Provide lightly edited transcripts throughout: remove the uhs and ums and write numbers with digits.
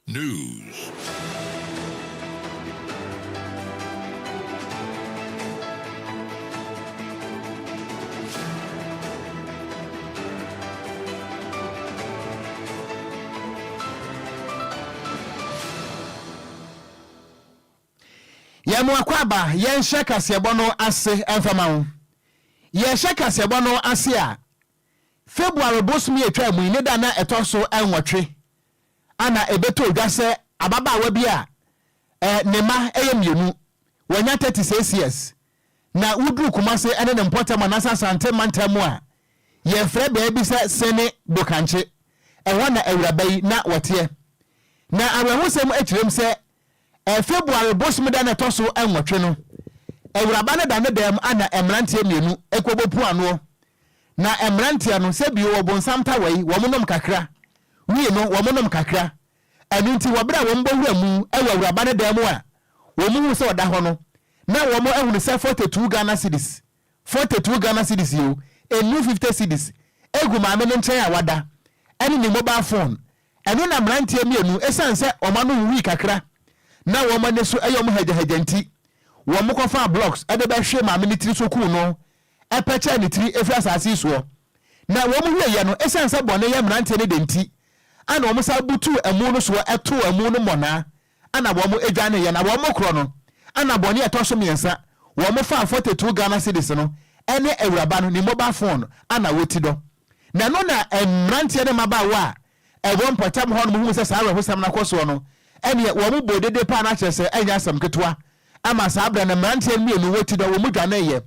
News. Yɛn mo akwaaba, yɛnhyɛ kaseɛbɔ no ase mfa ma wo. Yɛhyɛ kaseɛbɔ no ase a, February bosome a ɛtwaa mu yi ne da na ɛtɔ so nwɔtwe a na ɛbɛtɔ dwa sɛ ababaawa bi a ne mma yɛ mmienu, wanya 36 years, na woduru Kumase ne ne mpɔtam anaasɛ Asante mantam a, yɛfrɛ baabi sɛ Sene Bokankye, ɛhɔ na awuraba yi na wɔteɛ. Na awerɛhosɛm kyerɛm sɛ February bosome da na ɛtɔ so nwɔtwe no, awuraba no da ne dan mu ana mmeranteɛ mmienu kɔbɔ pu anoɔ. Na mmeranteɛ no, sɛ bio ɔbonsam tawa yi, wɔn nom kakra, wii no, wɔn nom kakra. Ɛno nti, wɔ berɛ a wɔn bɔ wura mu wɔ awuraba no dan mu a, wɔn huu sɛ ɔda hɔ no, na wɔn ahunu sɛ 42 Ghana cedis, 42 Ghana cedis yi o, ɛnnu 50 cedis, egu maame no nkyɛn a wada, ɛne ne mobile phone. Ɛno na mmeranteɛ mmienu, ɛsiane sɛ wɔn ano wuwui kakra na wɔn ani so yɛ wɔn hagyahagya nti, wɔkɔfaa blocks de bɛhwee maame no tiri so kuu no pɛkyɛɛ ne tiri firi asase yi soɔ. Na wɔn wieeɛ no, ɛsiane sɛ bɔne yɛ mmeranteɛ no dɛ nti, ɛna wɔn san butuu amu no soɔ too amu no mmɔnaa, ɛna wɔn dwaneeɛ. Na wɔn korɔ no, ɛna bɔne a ɛtɔ so mmiɛnsa, wɔn faa 42 Ghana cedis no ne awuraba no ne mobile phone ɛna wɔti dɔ. Na ɛno na mmeranteɛ ne mmabaawa a ɛwɔ mpɔtam hɔnom huu sɛ saa awerɛhosɛm no akɔ soɔ no, ɛneɛ wɔn bɔɔ dede paa na kyerɛ sɛ ɛnyɛ asɛm ketewa ama saa berɛ no mmeranteɛ mmienu wɔti dɔ wɔn dwaneeɛ.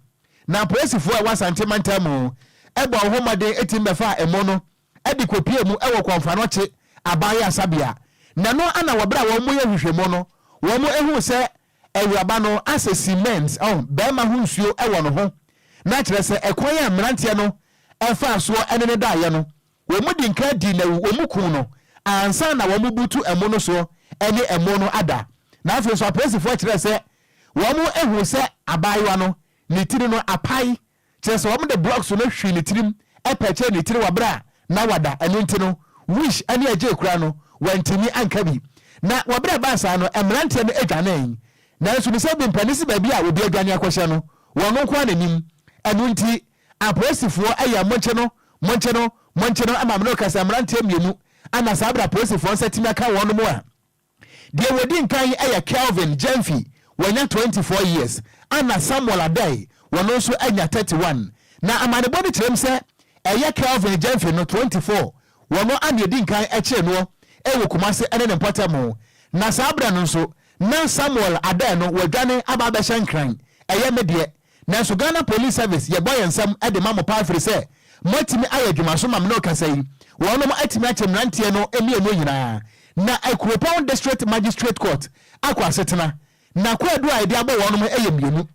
Na apolisifoɔ a ɛwɔ Asante mantam mu bɔɔ wɔn ho mmɔden tumi bɛfaa ɛmo no de kɔpuee mu wɔ Kɔmfoanɔkye Aban Ayarsabea. Na ɛno na wɔ berɛ a wɔreyɛ nhwehwɛmu no, wɔhuu sɛ awuraba no asɛ cement, oh, barima ho nsuo wɔ ne ho. Na kyerɛ sɛ ɛkwan a mmeranteɛ no faa soɔ ne no daeɛ no, Wɔdi nkan dii no awu, wɔkuu no ansa na wɔrebutu ɛmo no soɔ ne ɛmo no ada. Na afei nso apolisifoɔ kyerɛɛ sɛ wɔhuu sɛ abaayewa no ne tiri no apae, kyerɛ sɛ wɔde blocks no hwee ne tirim pɛkyɛɛ ne tiri wɔ berɛ a na wada, ɛno nti no Wish ne Agyei koraa no wɔantumi anka bi. Na wɔ berɛ a ɛbaa saa no mmeranteɛ no dwanee, nanso ne sɛ bi mpanin si baabi a obi adwane akɔhyɛ no wɔn nko ara na nim, ɛno nti Apolisifoɔ yɛ monkye no, monkye no, monkye no ama me no kasa mmeranteɛ mmienu ana saa berɛ apolisifoɔ nsa tumi aka wɔn mu a, deɛ wɔdi nkan yɛ Kelvin Gyamfi wanya 24 years ana Samuel Adai wɔno nso anya 31. Na amanebɔ no kyerɛm sɛ ɛyɛ Kelvin Gyamfi no 24 wɔno ana ɛdi nkan kyee noɔ wɔ Kumase ne ne mpɔtam. Na saa berɛ no nso na Samuel Adai no wadwane aba abɛhyɛ Nkran, ɛyɛ me deɛ Nanso Ghana Police Service yɛbɔ yɛn nsam de ma mo paa firi sɛ moatumi ayɛ adwumaso ma me ne ɔkasa yi. Wɔnom atumi akye mmeranteɛ no mmienu nyinaa. Na Akuropɔn District Magistrate Court akɔ asetena. Na kwaadu a yɛde abɔ wɔnom yɛ mmienu.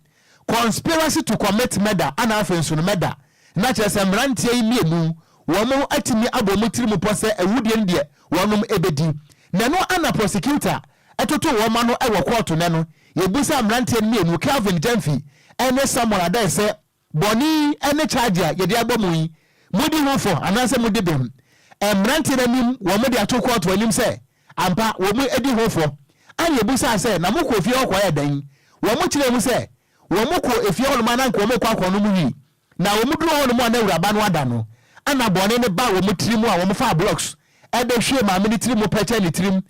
Conspiracy to commit murder ana afei nso no murder. Na kyerɛ sɛ mmeranteɛ yi mmienu wɔn atumi abɔ wɔn tiri mu pɔ sɛ awudie no deɛ wɔnom bɛdi. Na ɛno ana prosecutor totoo wɔn ano wɔ kɔɔto nnɛ no, yɛbisaa mmeranteɛ no mmienu, Kelvin Gyamfi ne Samuel Adai sɛ, Bɔne yi ne charge a yɛde abɔ mo yi, modi ho fɔ anaasɛ modi bem? Mmeranteɛ no anim, wɔde ato kɔɔto anim sɛ ampa wɔdi ho fɔ. Ɛnna yɛbisaa sɛ, Na mokɔɔ fie hɔ kɔyɛɛ dɛn? Wɔkyerɛɛ mu sɛ, wɔkɔɔ efie hɔnom a na anka wɔrekɔ akɔnom wii. Na wɔduruu hɔnom a na awuraba no ada no, ɛna bɔne no baa wɔn tirim a wɔfaa blocks de hwee maame no tirim pɛkyɛɛ ne tirim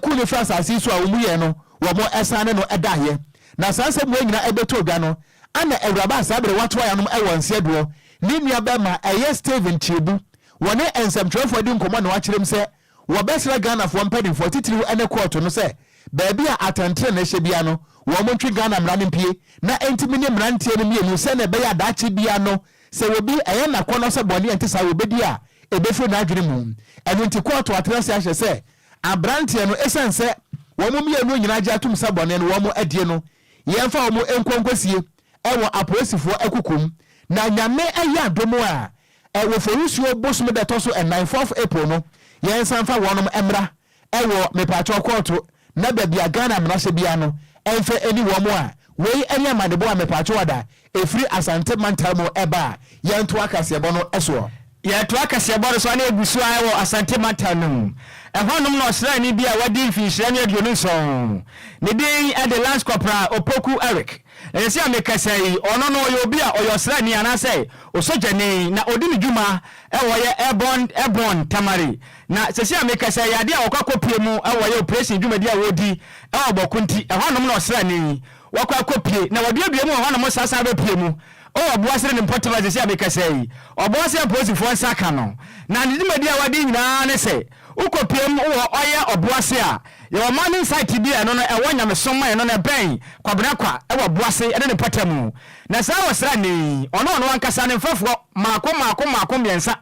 kuu no firii asase yi so a wɔyɛɛ no wɔsan ne no daeɛ. Na saa nsɛm wei nyinaa ɛbɛtɔɔ dwa no, ɛna awuraba a saa berɛ watoa yanom wɔ nseɛdoɔ, ne nua bɛrima ɛyɛ Stephen Kyebu, wɔne nsɛmtwerɛfoɔ adi nkɔmmɔ na wakyerɛm sɛ Wɔbɛsrɛ Ghanafoɔ mpanimfoɔ, titiriw ne kɔɔto no sɛ baabi a atɛntenenee hyɛ biara no, wɔn ntwe Ghana mmara no mpue na ɛntumi ne mmeranteɛ no mmienu sɛdeɛ ɛbɛyɛ a daakye biara no sɛ obi ɛyɛ no akɔnnɔ sɛ bɔne a ɛnte saa wɔbɛdi a, ɛbɛfiri n'adwene mu. Ɛno nti kɔɔto atena ase ahyɛ sɛ aberanteɛ no ɛsiane sɛ wɔn mmienu nyinaa gye atom sɛ bɔne no wɔn adie no, yɛmfa wɔn nkɔ nkɔsie wɔ apolisifoɔ akukum na Nyame yɛ adom a Wɔ Forusuo bosome da ɛtɔ so ɛnan, fourth April, no, yɛn nsan mfa wɔnom mmra wɔ mepaakyɛw kɔɔto na baabi a Ghana mmara hyɛ biara no ɛmfa ɛni wɔn a wei ɛne amanebɔ a mepaakyɛw ada ɛfiri Asante mantam mu ɛba a yɛntoa kaseɛbɔ no soɔ. Yɛtoa kaseɛbɔ no so a na ɛgu so ara wɔ Asante mantam no mu. Ɛhɔnom na ɔsraani bi a wadi mfinhyia ne 27, ne din de Lance Corporal Opoku Eric. Na seesei a mekasa yi, ɔno no ɔyɛ obi a ɔyɛ ɔsraani anaasɛ osogyani na ɔdi ne dwuma wɔ yɛ Airborne Airborne Tamale. Na seesei a mekasa yi, adeɛ a wɔkɔ akɔpue mu wɔ yɛ operation dwumadi a wɔredi wɔ Bawku nti, ɛhɔnom na ɔsraani wakɔ akɔpue na waduadua mu wɔ hɔnom saa san bɛpue mu. O ɔboa sene ne mpɔtam a seesei a mekasa yi, ɔboa sɛ apolisifoɔ nsa ka no. Na ne dwumadi a wadi nyinaa ne sɛ, wokɔpue mu wɔ ɔyɛ ɔboase a, yɛwɔ mining site bi a ɛno no ɛwɔ nyamesom a ɛno no ɛbɛn Kwabena Kwa wɔ Ɔboase ne ne mpɔtam. Na saa ɔsraani yi, ɔne ɔno ankasa ne mfɛfoɔ mmaako mmaako mmaako mmiɛnsa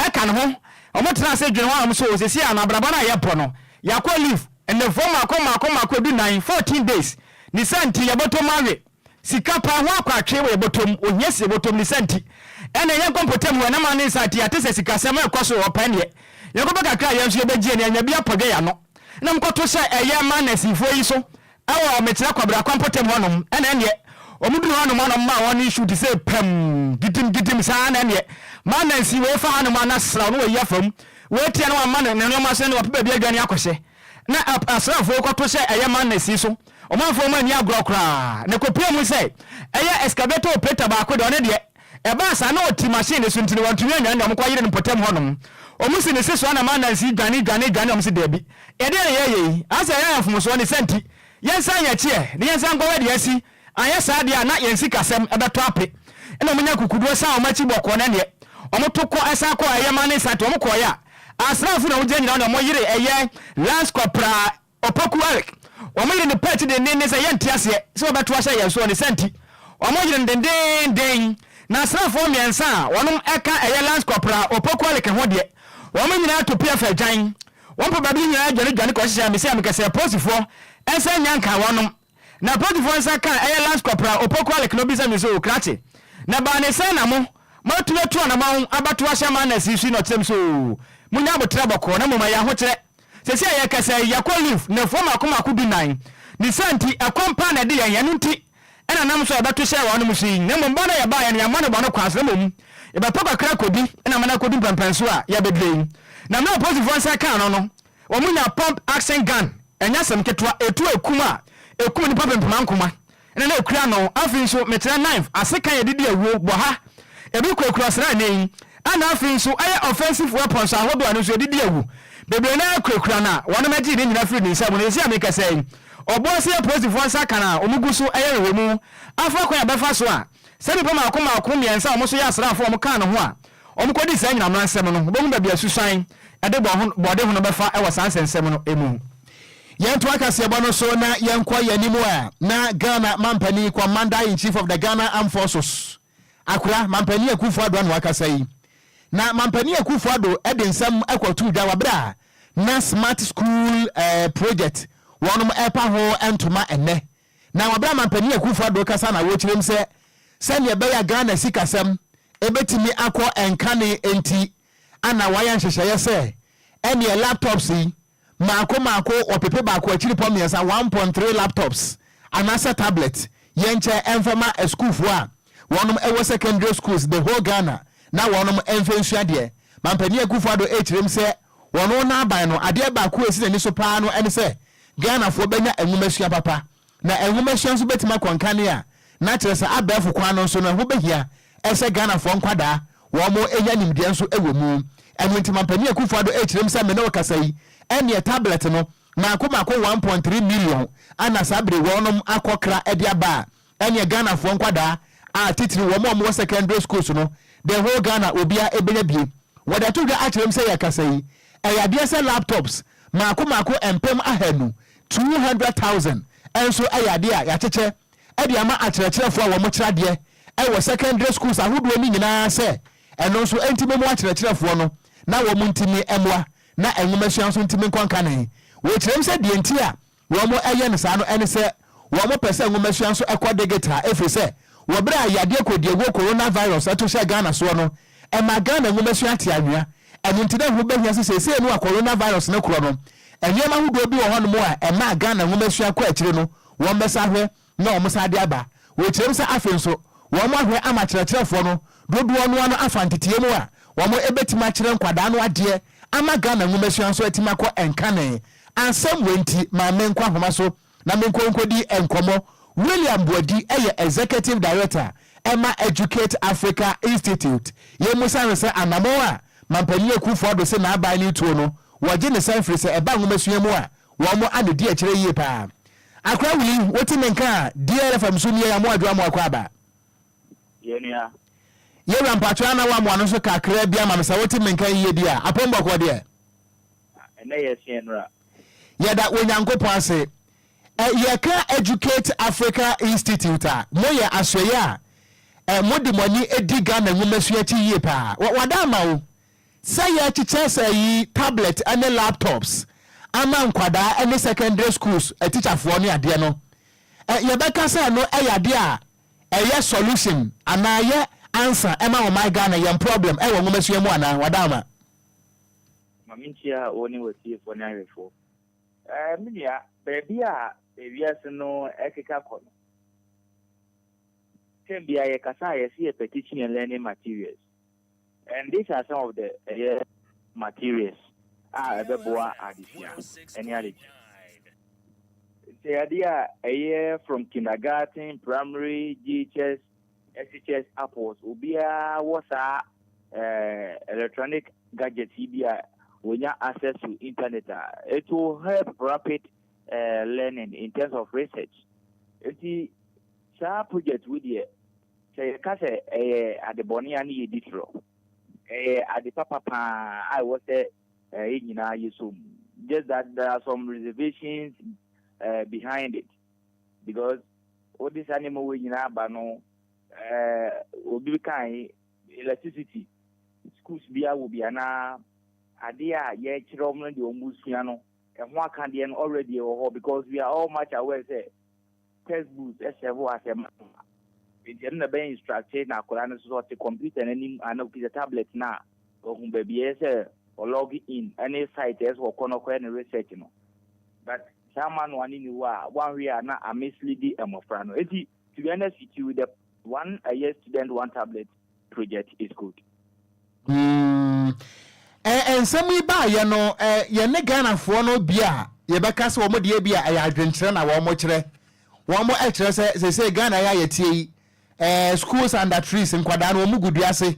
ɛka ne ho, wɔtenaa ase dwene ho a wɔn so o, seesei a no abrabɔ no a yɛbɔ no, yɛakɔ leave nnafua mmaako mmaako mmaako 14, 14 days, ne saa nti yɛbɔtɔ mu awe. Sika paa ho akwaatwee wɔ yɛ bɔtɔm, ohia si yɛ bɔtɔm ne sa nti ɛna yɛnkɔ mpɔtam hɔ ɛnam ane nsa nti yɛate sɛ sikasɛm ɛkɔ so wɔ hɔ paa neɛ yɛnkɔpɛ kakra a yɛn nso yɛbɛgye ne anya bi apɔdwɛ yɛ ano na mkɔto sɛ ɛyɛ ma nɛsinfoɔ yi so ɛwɔ mekyerɛ Kwabrako mpɔtam hɔ nom ɛna ɛneɛ wɔn duru hɔ nom a na wɔn maa wɔn issue te sɛ pam gidim gidim saa na ɛneɛ ma nɛnsi wei fa ha nom a na sraw no wɔyi afa mu wei tia na wɔama ne nneɛma so na wɔpɛ baabi adwane akɔhyɛ na asraafoɔ yi kɔto hyɛ ɛyɛ Mannes yi so. Ɔmanfoɔ mu anni agorɔ koraa, na ɛkɔpuee mu sɛ ɛyɛ excavator operator baako deɛ, ɔno deɛ, ɛbaa saa na ɔte machine no so nti no wantumi annwane deɛ wɔkɔyere no mpɔtam hɔnom. Wɔsi ne se so a na Mannes yi dwane dwane dwane, wɔse daabi, ɛdeɛn na yɛreyɛ yi? Asɛ yɛayɛ mfomsoɔ ne saa nti yɛnsan yɛn akyi ɛ, na yɛnsan nkɔhwɛ deɛ asi, anyɛ saa deɛ a na yɛn sikasɛm bɛtɔ ape. Ɛna wɔnya akokoduo san wɔn akyi bɔkɔɔ na ɛneɛ wɔto kɔ san kɔɔ ɛyɛ Mannes site, wɔkɔeɛ a Asraafo na wogyinagyina hɔ na wɔyere ɛyɛ Lance Corporal Opoku Eric. Wɔyere no pɛɛkyi denneennen sɛ yɛnte aseɛ sɛ wɔbɛto ahyɛ yɛn soɔ ne saa nti wɔyere no dendeenden. Na asraafoɔ mmiɛnsa a wɔnom ɛka ɛyɛ Lance Corporal Opoku Eric ho deɛ wɔn nyinaa to pia fa agyan. Wɔn pɛ baabi nyinaa dwane dwane kɔhyehyɛ a mese a mekɛsɛ apolisifoɔ nsa nnya nkaa wɔnom. Na apolisifoɔ nsa kaa ɛyɛ Lance Corporal Opoku Alec no bisa me sɛ, O krakye, na ɛbaa ne sɛn na mo, moatumi atu anamɔn abɛto ahyɛ Manus yi so yi? Na ɔkyerɛɛ me sɛ, Oo, monya aboterɛ bɔkɔɔ, na mmom ɛyɛ ahokyerɛ. Seesei a yɛrekasa yi, yɛkɔ leave nnafua mmaako mmaako 14. Ne saa nti, ɛkɔm paa na ɛde yɛn, ɛno nti na nam so a yɛbɛto hyɛɛ wɔnom so yi. Na mmom ba no a yɛbaeɛ no, yɛammɔ no bɔne kwan so, na mmom yɛbɛpɛ kakra akɔdi na ama no akɔdu mpɛnpɛnsoɔ a yɛabɛduru yi. Na mmerɛ a apolisifoɔ nsa kaa no no, Wɔnya pump action gun, ɛnyɛ asɛm ketewa, etu ekum a ekum nnipa pempem ankoma na na ekura no. Afei nso mekyerɛ knife, asekan a yɛde di awuo, bɔha, ebi kurakura sraani yi, ɛna afei nso ɛyɛ offensive weapons ahodoɔ a ɛno nso yɛde di awu. Bebree no ara kurakura na wɔnom gyee ne nyina firii ne nsa mu. Na seesei a mekasa yi, ɔboase apolisifoɔ nsa ka no a wɔgu so yɛ nhwehwɛmu afa kwan a ɛbɛfa so a sɛ nnipa mmaako mmaako mmiɛnsa a wɔn nso yɛ asraafoɔ a wɔkaa ne ho a Wɔkɔdii saa anyinam nsɛm no, wobɛhu baabi a susuan de bɔɔdehono bɛfa wɔ saa nsɛnsɛm no mu. Yɛntoa kaseɛbɔ no so na yɛnkɔ yɛn anim a, na Ghana Mampanin, Commander in Chief of the Ghana Armed Forces, Akora, Mampanin Akuffo Addo na wakasa yi. Na Mampanin Akuffo Addo de nsɛm kɔtoo dwa wɔ berɛ a na Smart School Project wɔnom repa ho ntoma ɛnnɛ. Na wɔ berɛ a Mampanin Akuffo Addo rekasa na wɔrekyerɛ mu sɛ sɛdeɛ ɛbɛyɛ a Ghana sikasɛm bɛtumi akɔ nkane nti ana wɔayɛ nhyehyɛeɛ sɛ ɛneɛ laptops yi mmaako mmaako ɔpepe baako akyiripɔ mmiɛnsa, 1.3 laptops anaasɛ tablet yɛnkyɛ ɛmfa ma asukuufoɔ a wɔnom ɛwɔ secondary schools the whole Ghana na wɔnom ɛmfa nsua deɛ. Mampanin Akuffo Addo rekyerɛ mu sɛ wɔn n'aban no adeɛ baako a ɛsi n'ani so paa no ɛne sɛ Ghanafoɔ bɛnya nwomasua papa Na nwomasua nso bɛtumi akɔ nkane a, na kyerɛ sɛ abɛɛfo kwan no nso no ɛho bɛhia sɛ Ghanafoɔ nkwadaa wɔn nya nimdeɛ nso wɔ mu. Ɛno nti Mampanin Akuffo Addo rekyerɛ mu sɛ me ne wo kasa yi, ɛnneɛ tablet no mmaako mmaako 1.3 million ana saa bere wɔnom akɔ kra de aba a, ɛnneɛ Ghanafoɔ nkwadaa a titiriw wɔn a wɔwɔ secondary schools no, the whole Ghana obiara bɛnya bie. Wɔde ato dwa akyerɛ mu sɛ yɛrekasa yi, ɛyɛ adeɛ sɛ laptops mmaako mmaako 200,000 200,000 nso yɛ adeɛ a yɛakyekyɛ de ama akyerɛkyerɛfoɔ a wɔkyerɛ adeɛ wɔ secondary schools ahodoɔ no nyinaa sɛ ɛno nso ntumi mmoa akyerɛkyerɛfoɔ no na wɔn ntumi mmoa na nwomasua nso ntumi nkɔ nkane. Wɔkyerɛm sɛ deɛ nti a wɔyɛ no saa no ne sɛ wɔpɛ sɛ nwomasua nso kɔ digital ɛfiri sɛ wɔ berɛ a yadeɛ kɔdiawuo coronavirus to hyɛɛ Ghana soɔ no, ɛmaa Ghana nwomasua tee anwea. Ɛno nti na ɛho bɛhia sɛ seesei no a coronavirus no korɔ no, nneɛma ahodoɔ bi wɔ hɔnom a ɛmaa Ghana nwomasua kɔ akyire no, wɔmmɛsa ahwɛ na wɔsan de aba. Wɔkyerɛ mu sɛ afei nso, wɔahwɛ ama akyerɛkyerɛfoɔ no dodoɔ no ara no afa nteteɛ mu a wɔn ɛbɛtumi akyerɛ nkwadaa no adeɛ ama Ghana nwomasua nso atumi akɔ nkane. Ansɛm wei nti, ma menkɔ ahoma so na menkɔ nkɔdi nkɔmmɔ. William Boadi yɛ Executive Director ɛma Educate Africa Institute. Yɛmmisa no sɛ anammɔn a Mampanin Akuffo Addo se n'aban no retuo no, wɔgye ne sɛn firi sɛ ɛba nwomasua mu a wɔn ano di akyire yie paa. Akora Willie, wote me nka a, DLFM so nie, Amoadwo Amoakɔ aba. Yɛn nua. Yɛwura mpakyɛw ana woamoa no so kakra bi ama me sɛ wote me nka yie di a, apom bɔkɔɔ deɛ? Ɛnɛ yɛ sua nnora. Yɛda Onyankopɔn ase. Ɛ, yɛka Educate Africa Institute a, moyɛ asoɛeɛ a ɛ, mode mo ani di Ghana nwomasua akyi yie paa. Wɔ, wɔada ama wo sɛ yɛrekyekyɛ sɛ yi tablet ne laptops ama nkwadaa ne secondary schools atikyafoɔ ne adeɛ no. Ɛ, yɛbɛka sɛ ɛno yɛ adeɛ a ɛyɛ solution anaa ɛyɛ answer ma ɔman Ghana yɛn problem wɔ nwomasua mu anaa? Wɔada ama. Ma menkyia wo ne w'atiefoɔ ne ahwɛfoɔ. Ɛɛ, me nua, baabi a wiase no rekeka kɔ no, term biara yɛkasa a yɛse yɛpɛ teaching and learning materials. And these are some of the ɛyɛ materials a ɛbɛboa adesua ne adekyerɛ. Sɛ adeɛ a ɛyɛ from kindergarten, primary, JHS, SHS upwards, obiara wɔ saa eh, electronic gadgets yi bi a wɔnya access to internet a, it will help rapid learning in terms of research. Nti saa project wo deɛ, sɛ yɛka sɛ ɛyɛ adebɔne a ne yɛdi torɔ. Ɛyɛ ade papa paa a ɛwɔ sɛ yɛn nyinaa yɛsɔ mu. Just that there are some reservations behind it because wode saa nneɛma wei nyinaa ba no, obi kan electricity, schools biara wɔ bi anaa adeɛ a yɛkyerɛ wɔn no deɛ wɔn sua no ɛho aka deɛ no already ɛwɔ hɔ because we are all much aware sɛ textbooks ɛsɛvo as a manual. Nti ɛno na ɛbɛyɛ instruct na akwadaa no nso ɔte computer n'anim anaa okita tablet no a ɔhu baabi ɛyɛ sɛ ɔlog in ɛne site ɛyɛ sɛ ɔkɔ no ɔkɔyɛ ne research no. But saa manual no ni hɔ a wanhwɛ a na amislead mmɔfra no. Eti to be honest with you, the one ɛyɛ student one tablet project is good. Ɛ nsɛm yi baayɛ no, ɛ yɛne Ghanafoɔ no bi a yɛbɛka sɛ wɔn deɛ bi a ɛyɛ adwenkyerɛ na wɔn kyerɛ. Wɔn kyerɛ sɛ seesei Ghana yi a yɛteɛ yi, ɛ schools under trees, nkwadaa no wɔn gu dua ase.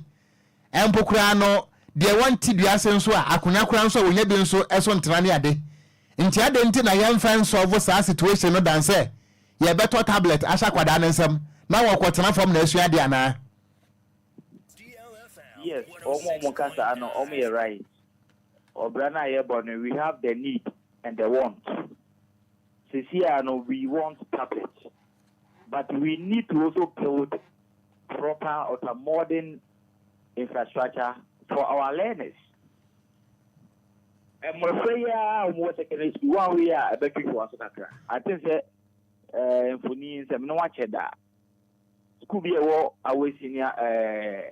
Mpo koraa no, deɛ wɔnte dua ase nso a, akonnwa koraa nso a wɔnya bi nso so ntena ne ade. Nti adɛn nti na yɛmfa nsɔlvo saa situation no dan sɛ yɛbɛtɔ tablet ahyɛ akwadaa no nsam na wɔkɔtena fam na asua adeɛ anaa? Yes, wɔn a wɔka saa no, wɔyɛ right. Ɔbra no a yɛbɔ no, we have the need and the want. Seesei ara no, we want tablet, but we need to also build proper or modern infrastructure for our learners. Mmɔfra yi ara a wɔwɔ secondary school, wɔn a wɔyɛ a ɛbɛtwetwe wɔn so kakra. I think sɛ ɛɛ mfoni nsɛm no wakyɛ daa. School bi a ɛwɔ Awe Senior ɛɛ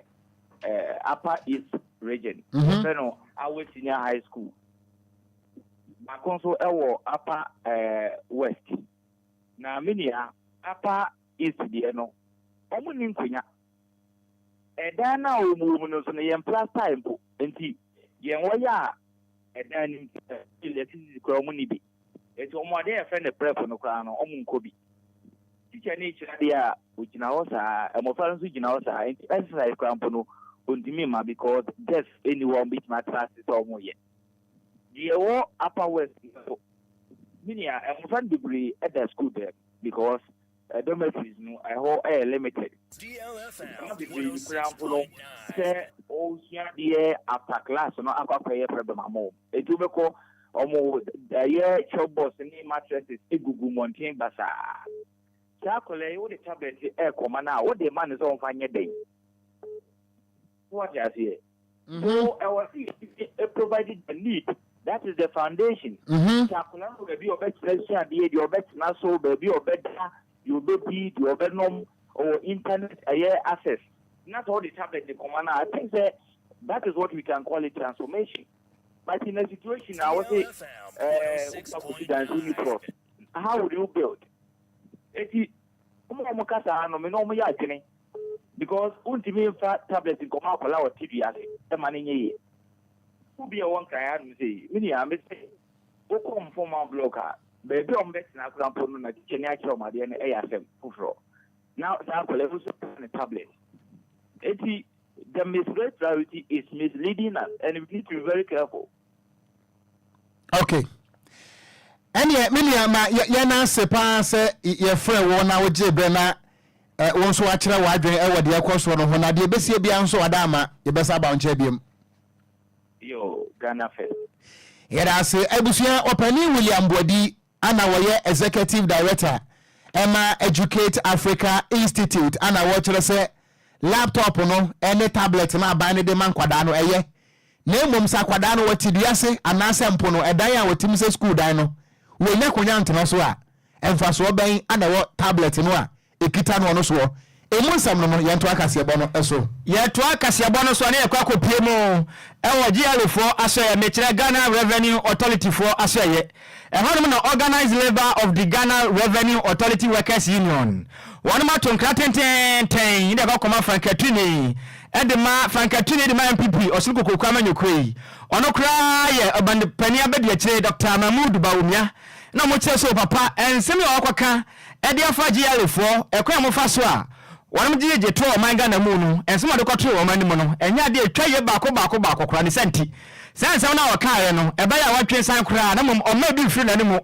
ɛɛ Upper East Region. Yɛfrɛ no Awe Senior High School. Baako nso ɛwɔ Upper ɛɛ West. Na me nua Upper East deɛ no, wɔn nni nkonnwa. Ɛdan no a wɔn wɔ mu no nso no yɛn plaster mpo. Nti yɛn wɔyɛ a ɛdan no nti electricity koraa wɔn nni bi. Nti wɔn adeɛ a yɛfrɛ no prep no koraa no wɔn nkɔ bi. Teacher no rekyerɛ adeɛ a ogyina hɔ saa, mmɔfra no nso gyina hɔ saa. Nti exercise koraa mpo no ontumi mma because desk nni hɔ a wɔbɛtumi atena ase sɛ wɔreyɛ. Deɛ ɛwɔ Upper West no nso, me nua, mmɔfra no bebree da school dɛm because dormitories no ɛhɔ yɛ limited. Nneɛma bebree no koraa mpo no sɛ ɔresua adeɛ after class no akɔ akɔyɛ problem ama wɔn. Enti wobɛkɔ wɔn ɛyɛ chalkboards ne mattresses gugu mmɔnten basaa. Saa akwadaa yi wode tablet ɛrekɔma no a wode ma no sɛ ɔmfa nyɛ dɛn? So wate aseɛ? So ɛwɔ sɛ yɛtumi provide the need, that is the foundation. Sɛ akwadaa no wɔ baabi a ɔbɛtena sua adeɛ, deɛ ɔbɛtena so, baabi a ɔbɛda, deɛ ɔbɛdi, deɛ ɔbɛnom, ɔwɔ internet ɛyɛ access. Na sɛ wode tablet kɔma no a, I think sɛ that is what we can call it transformation. But in a situation a wɔse ɛɛ wokɔ akɔsi dan so ni plot, how would you build? Eti wɔn a wɔka saa no, me ne wɔn yɛ adwene. Because wontumi mfa tablet nkɔma akwadaa a ɔte dua ase ma no nyɛ yie. Sukuu bi a ɛwɔ Nkran hanom sei, me nua, mese wokɔ Mfɔma block a, baabi a wɔbɛtena koraa mpo no na tikyani akyerɛ wɔn adeɛ no yɛ asɛm foforɔ. Na saa akwadaa yi nso pɛ ne tablet. Enti the misplaced priority is misleading us and we need to be very careful. Okay. Ɛneɛ me nua ma yɛn ase paa sɛ yɛfrɛ wo na wogye berɛ na wo nso wakyerɛ w'adwene ɛwɔ deɛ ɛkɔ soɔ no ho na deɛ ɛbɛsie biara nso wada ama yɛbɛsa aba wo nkyɛn biom. Yo, Ghana first. Yɛda ase abusua. Ɔpanin William Boadi ana wɔyɛ Executive Director ɛma Educate Africa Institute ana wɔkyerɛ sɛ laptop no ne tablet no aban no de ma nkwadaa no ɛyɛ na mmom sɛ akwadaa no wɔte dua ase anaasɛ mpo no ɛdan a wɔte mu sɛ sukuu dan no wɔnya akonya ntena so a, mfasoɔ bɛn na ɛwɔ tablet no a ɛkita noɔ no soɔ? Ɛmu nsɛm no no, yɛntoa kaseɛbɔ no so. Yɛtoa kaseɛbɔ no so a na yɛkɔ akɔpue mu wɔ GRA foɔ asoɛeɛ, mekyerɛ Ghana Revenue Authority foɔ asoɛeɛ. Ɛhɔnom na Organised Labour of the Ghana Revenue Authority Workers Union wɔnom ato nkra tenteenten de akɔ akɔma frankatuni de ma frankatuni de ma NPP ɔsono kokroko amanyɔkuo yi. Ɔno koraa yɛ ɔbanpanin abadiakyire Dɔkta Mahmood Bawumia na wɔkyerɛ sɛ papa nsɛm yi a wɔakɔka de afa GRA foɔ ɛkwan a wɔfa so a wɔnom gyegye to ɔman Ghana mu no nsɛm a wɔde kɔtoo wɔn anim no ɛnyɛ adeɛ a ɛtwa yie baako baako baako koraa ne sa nti Saa nsɛm no a ɔkaeɛ no, ɛbɛyɛ a watwe nsan koraa na mmom ɔmma ebi mfiri n'anomu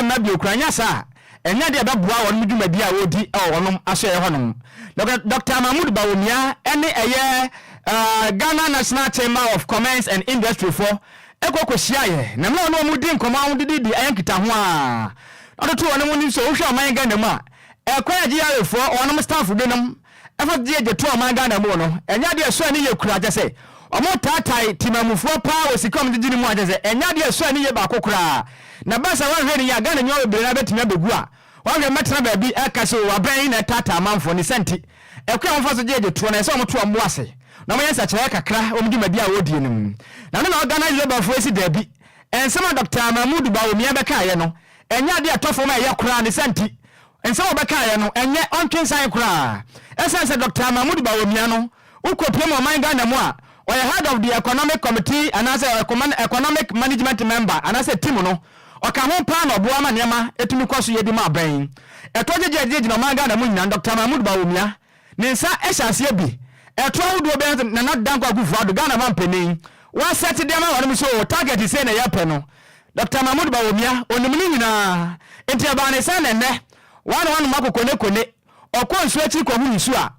mma bio koraa. Anyɛ saa a, ɛnyɛ adeɛ a ɛbɛboa wɔnom dwumadie a wɔredi wɔ wɔnom asoɛeɛ hɔnom. Dɔkta Mahmood Bawumia ne ɛyɛ Ghana National Chamber of Commerce and Industry foɔ kɔ kɔhyiaeɛ na mmerɛ a wɔne wɔn redi nkɔmmɔ a wɔdedidi ɛyɛ nkitaho a na ɔtoto wɔnom anim sɛ wohwɛ ɔman Ghana mu a, ɛkwan a GRA foɔ wɔnom staff binom Ɛfa gye gye to ɔman Ghana mu no, ɛnyɛ adeɛ a ɛsɔ ani yie koraa, kyerɛ sɛ wɔtaatae temanmufoɔ paa wɔ sika a wɔde gye no mu a kyerɛ sɛ ɛnyɛ adeɛ a ɛsɔ ani yie baako koraa. Na ɛba saa a wɔanhwɛ no yie a Ghana nnwuma bebree no ara bɛtumi abɛgu a wɔanhwɛ mmɛtena baabi ɛreka sɛ oo abɛn yi na ɛtaataa amanfoɔ. Ne saa nti, ɛkwan a wɔfa so gye gye toɔ no ɛsɛ sɛ wɔto wɔn bo ase na wɔyɛ nsakyeraeɛ kakra wɔ wɔn dwumadie a wɔredie no mu. Na ɛno na Organized Labour foɔ yi se daabi, nsɛm a Dɔkta Mahmood Bawumia bɛkaeɛ no ɛnyɛ adeɛ a ɛtɔ fam a ɛyɛ koraa. Ne saa nti, Nsɛm a ɔbɛkaeɛ no, ɛnyɛ ɔntwe nsan koraa. Ɛsiane sɛ Dɔkta Mahmood Bawumia no, wokɔpue mu ɔman Ghana mu a, ɔyɛ Head of the Economic Committee anaasɛ Economic Management Member anaasɛ Team no, ɔka ho paa na ɔboa ma nneɛma tumi kɔ so yɛ di ma abɛn. Ɛtoɔ gyegye a ɛgyinagyina ɔman Ghana mu nyinaa no, Dɔkta Mahmood Bawumia ne nsa hyɛ aseɛ bi. Ɛtoɔ ahodoɔ bɛn nso Nana Dankwa Akufo-Addo, Ghana mampanin, wasɛte de ama wɔnom sɛ oo, target sei na yɛpɛ no. Dɔkta Mahmood Bawumia, ɔnim ne nyinaa. Nti ɛbaa ne sɛn na ɛnnɛ, wɔn a wɔanom akɔ kone-kone, ɔkɔ nsuo akyiri kɔhu nsuo a,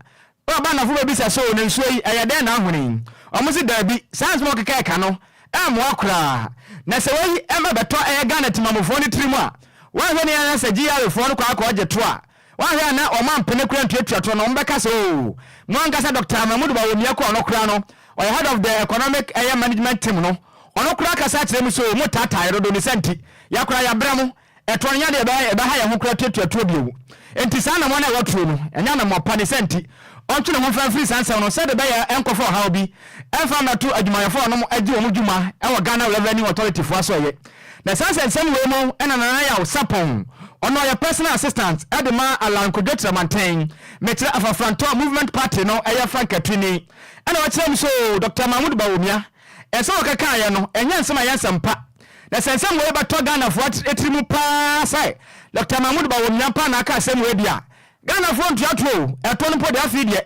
na waba nnafo bɛbisa sɛ oo na nsuo yi, ɛyɛ dɛn na ahono yi? Wɔn se daabi, saa nsɛm a wɔkeka ɛka no, ɛmmoa koraa. Na sɛ wei ɛmma bɛtɔ ɛyɛ Ghana timamufoɔ no tirim a, wɔanhwɛ ne yɛn sɛ GRA foɔ no kɔ akɔ gye to a, wɔanhwɛ a na wɔn ampene koraa ntuatua toɔ no, wɔn bɛka sɛ oo, mo ankasa Dɔkta Mahmood Bawumia kɔɔ no koraa no, ɔyɛ head of the economic ɛyɛ management team no, Ɔno koraa kasa kyerɛ me sɛ o, mo taatae dodo, ne sa nti, yɛ koraa yɛabrɛ mo, ɛtoɔ no nyɛ adeɛ a ɛbɛha yɛn ho koraa tuatua toɔ bio. Enti saa anammɔn a watuo no, ɛnyɛ anammɔn pa, ne sa nti, ɔntwe ne ho mfa mfiri saa nsɛm no sɛdeɛ ɛbɛyɛ a ɛnkɔfa ɔhaw bi ɛmfa mmɛto adwumayɛfoɔ a wɔnom agye wɔn dwuma wɔ Ghana Revenue Authority foɔ asoɛeɛ. Na saa nsɛnsɛm wei mu na Nana Yaw Sarpong, ɔno ɔyɛ Personal Assistant de ma Allan Kwadwo Kyerɛmanten, mekyerɛ Afafrantɔ Movement Party no yɛ frankatuni, ɛna wakyerɛ mu sɛ o, Doctor Mahmood Bawumia, Nsɛm a ɔkekaeɛ no, ɛnyɛ nsɛm a ɛyɛ nsɛm pa. Na sɛ nsɛm wei bɛtɔ Ghanafoɔ tiri mu paa sɛ Dɔkta Mahmood Bawumia paa na aka asɛm wei deɛ a, Ghanafoɔ ntua toɔ o, ɛtoɔ no mpo deɛ afei deɛ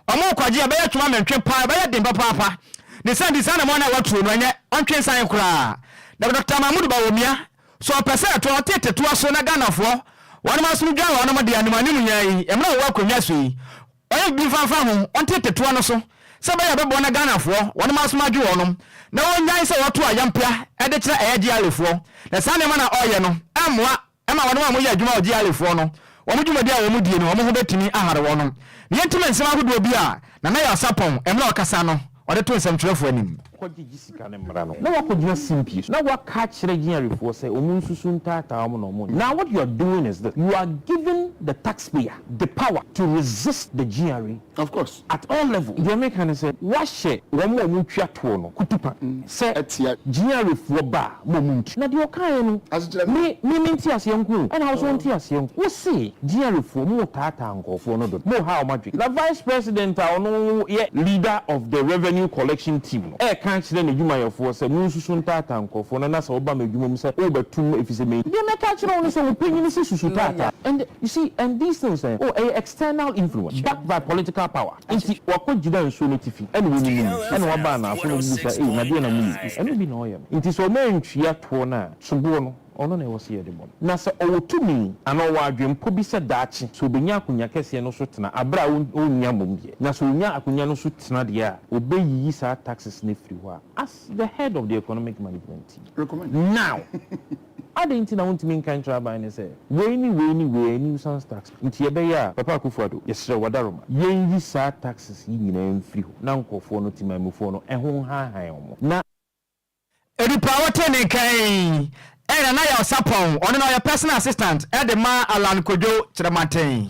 wɔrekɔgye a, ɛbɛyɛ twoma mentwe paa, ɛbɛyɛ den papaapa. Ne saa nti saa anammɔn no a watuo no, ɛnyɛ ɔntwe nsan koraa. Na Dɔkta Mahmood Bawumia, sɛ ɔpɛ sɛ ɛtoɔ no, ɔtete toɔ so na Ghanafoɔ wɔnom asom dwan wɔnom deɛ anim anim yɛn yi, mmerɛ a wɔwɔ akonnwa so yi, Ɔyɛ biribi mfa mfa ho, ɔnte tetoa no so sɛ ɛbɛyɛ a ɛbɛboa na Ghanafoɔ wɔnom asom adwo wɔnom na wɔnnyae sɛ wɔto ayampea de kyerɛ ɛyɛ GRA foɔ na saa nneɛma no a ɔreyɛ no mmoa ma wɔnom a wɔyɛ adwuma wɔ GRA foɔ no wɔn dwumadi a wɔn die no wɔn ho bɛtumi ahare wɔnom. Na yɛntim nsɛm ahodoɔ bi a Nana Yaw Sarpong mmerɛ a ɔkasa no ɔde to nsɛmtwerɛfoɔ anim. Kɔgyegye sika no mmra no na wakɔgyina simpie so na waka akyerɛ GRA foɔ sɛ wɔn nsusu ntaataa wɔn na wɔn nyɛ. Now what you are doing is this, you are giving. the taxpayer the power to resist the GRA Of course. at all levels. Deɛ meka ne sɛ, woahyɛ wɔn a wɔtwa toɔ no kutupa sɛ Atia. GRA foɔ ba a, mo montu. Na deɛ ɔkaeɛ no, Asekyerɛ ne. me, me mente aseɛ nko o, ɛna wo nso wonte aseɛ nko. Wose GRA foɔ, motaataa nkurɔfoɔ no dodo, moha wɔn adwene. Na Vice President a ɔno yɛ leader of the revenue collection team no reka akyerɛ n'adwumayɛfoɔ sɛ, Monsusu ntaataa nkurɔfoɔ no, na sɛ woba m'adwuma mu sɛ worebɛtom efisɛ me. Deɛ mɛka akyerɛ wo ne sɛ, wo panyin se susu taataa. And you see, and these things eh, oh, ɛyɛ external influence backed by political power. Nti wakɔ gyina nsuo no atifi ɛna wɔnunum, ɛna waba anaafo na wɔbisa, ei, na deɛn na moyɛ yi? Ɛno bi na ɔyɛ no. Nti sɛ wɔn antua toɔ no a, soboɔ no, ɔno na ɛwɔ sɛ yɛde bɔ no. Na sɛ ɔwɔ tumi anaa ɔwɔ adwempɔ bi sɛ daakye sɛ ɔbɛnya akonwa kɛseɛ no so tena aberɛ a ɔnnya mmom deɛ, na sɛ ɔnya akonwa no so tena deɛ a, ɔbɛyiyi saa taxes no afiri hɔ a, as the head of the economic management team. Recommend. Now! Adɛn nti na wontumi nka nkyerɛ aban no sɛ wei ne wei ne wei ɛyɛ nuisance tax nti ɛbɛyɛ a Papa Akufo Addo yɛsrɛ wo ɔdaroma yɛnyi saa taxes yi nyinaa mfiri hɔ na nkurɔfoɔ no temanmufoɔ no ɛho nhaahan wɔn na Nipa a wote ne nka yi yɛ Nana Yaw Sarpong, ɔno na ɔyɛ Personal Assistant de ma Allan Kojo Kyerematen.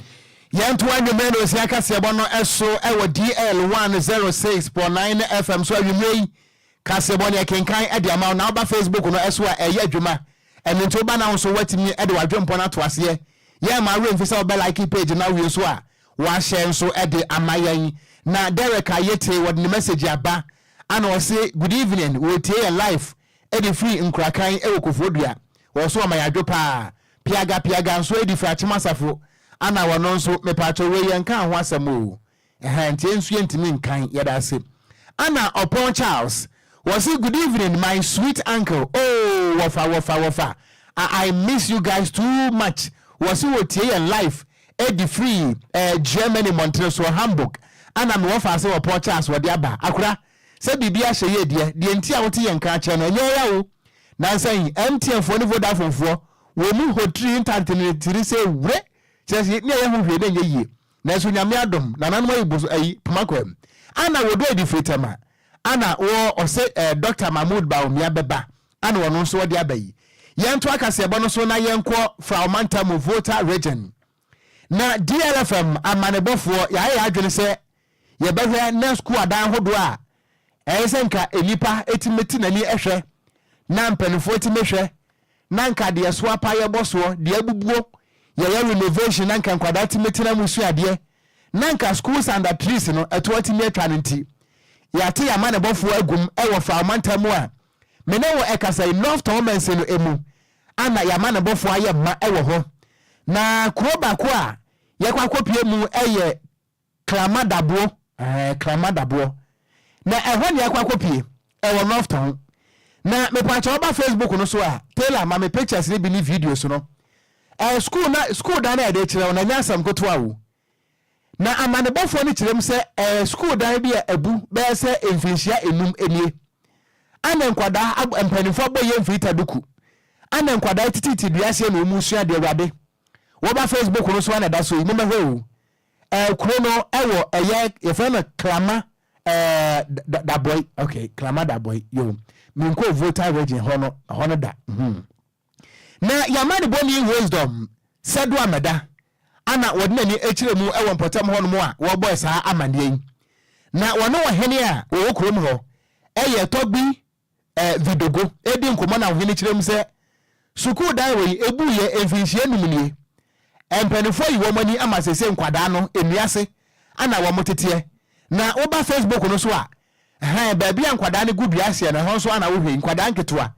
Yɛntoa anwummere no nsia kaseɛbɔ no so wɔ DL 106.9 FM so anwummere yi. Kaseɛbɔ no yɛkenkan de ama wo na woba Facebook no so a ɛyɛ adwuma. Ɛno nti woba na wo nso woatumi de w'adwempɔ no ato aseɛ. Yɛmma wo werɛ mfi sɛ wobɛ like page no na wowie nso a woahyɛ nso de ama yɛn. Na Derek Ayete wɔde ne message aba ana ɔse good evening wɔretie yɛn live de firi Nkurakan wɔ Kofoɔdua. Wɔ so ɔma yɛn adwo paa. Piaga Piaga nso de firi Akyem Asafo ana wɔno nso mepaakyɛw wei yɛnkaa ho asɛm oo. Ɛhaa nti yɛn nso yɛntumi nkan yɛda ase. Anna Ɔpɔn Charles wɔse good evening my sweet uncle oh wɔfa wɔfa wɔfa I I miss you guys too much wɔse wɔtie yɛn live ɛdi firi eh, Germany mmɔntene soɔ Hamburg ana me wɔfa ase Ɔpɔn Charles wɔde aba akora sɛ biribi ahyɛ yie deɛ deɛ nti a wote yɛn nka akyerɛ no ɛnyɛ ya o nansa yi MTN foɔ ne Vodafone foɔ wɔn mu hotiri ntantene tiri sɛ wure kyerɛ sɛ ne ɛyɛ ho hwee na ɛnyɛ yie Nanso Nyame adom, nananom ayi boso ayi poma kwam. Ana wɔdɔ adi firi tɛm a, ana wɔ ɔse eh, Doctor Mahmood Bawumia bɛba, ana ɔno nso ɔde aba yi. Yɛntoa kaseɛbɔ no so na yɛnkɔ Frao mantam mu Volta Region. Na DLFM amanebɔfoɔ yɛayɛ yɛn adwene sɛ yɛbɛhwɛ na sukuu adan ahodoɔ a ɛyɛ sɛ nka nnipa tumi te n'ani hwɛ na mpanimfoɔ tumi hwɛ na nka deɛ so apa yɛbɔ soɔ, deɛ abubuo yɛyɛ renovation na nka nkwadaa tumi tena mu sua adeɛ, na nka schools under trees no ɛtoɔ atumi atwa no nti, yɛate yɛn amanebɔfoɔ agum wɔ Fao mantam mu a me ne wo ɛkasa yi, North Tɔn mansin no mu ana yɛn amanebɔfoɔ ayɛ mma wɔ hɔ. Na kuro baako a yɛkɔ akɔpie mu yɛ Klama Daboɔ, ɛɛ, Klama Daboɔ. Na ɛhɔ na yɛakɔ akɔpie, ɛwɔ North Tɔn. Na mepaakyɛ woba Facebook no so a, Taylor ma me pictures no bi ne videos no. Ɛɛ, school na, school dan no a yɛde rekyerɛ wo no, ɛnyɛ asɛm ketewa o. Na amanebɔfoɔ no kyerɛ mu sɛ ɛyɛ school dan bi a abu bɛyɛ sɛ mfinhyia enum nie. Ana nkwadaa, ab, mpanimfoɔ abɔ yɛ mfiri taduku. Ana nkwadaa tititi dua aseɛ na wɔn resua adeɛ, Awurade. Woba Facebook no so a na ɛda so yi, mommɛhwɛ o. Ɛɛ kuro no ɛwɔ ɛyɛ yɛfrɛ no Klama ɛɛ da Dabɔi okay Klama Dabɔi yo menkɔ Volta region hɔ no ɛhɔ no da hmm na yɛama ne bɔni Wisdom Sɛdo Amɛda ana wɔde n'ani akyerɛ mu ɛwɔ mpɔtam hɔ nom a wɔbɔɛ saa amanneɛ yi na wɔne ɔhene a wɔwɔ kurom hɔ ɛyɛ Tɔgbi eh, Vidogo redi nkɔmmɔ na ɔhene kyerɛ mu sɛ, Sukuu dan wei, ebuiɛ mfinhyia num nie. Mpanimfoɔ ayi wɔn ani ama seesei nkwadaa no, nnua ase na wɔteteɛ. Na woba Facebook no so a, ɛhɛn, baabi a nkwadaa no gu dua aseɛ no, ɛhɔ nso ara na wohwɛ yi, nkwadaa nketewa.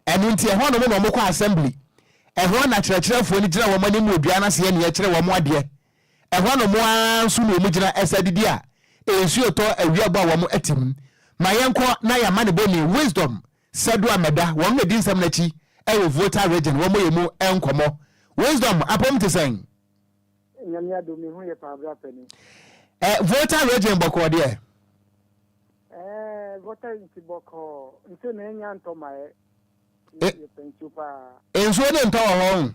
Ɛno nti, ɛhɔnom na wɔkɔ assembly. Ɛhɔ na kyerɛkyerɛfoɔ no gyina wɔn anim wɔ dua no aseɛ na yɛkyerɛ wɔn adeɛ. Ɛhɔnom ara nso na wɔgyina sa didi a nsuo tɔ awia bɔ a wɔn te mu. Ma yɛnkɔ na yɛn amanebɔni Wisdom Sadu Ameda, wɔn na ɛdi nsɛm no akyi wɔ Volta Region, wɔmmɔ yɛn mu nkɔmmɔ. Wisdom, apom te sɛn? Nyame adom, me ho yɛ paa bra panin. Eh, Volta Region bɔkɔɔ deɛ? Eh, Volta nti bɔkɔɔ, nsuo na ɛnya ntɔ ma ɛ. Eh, Yɛpɛ nsuo paa. Nsuo ne ntɔ wɔ hɔ o.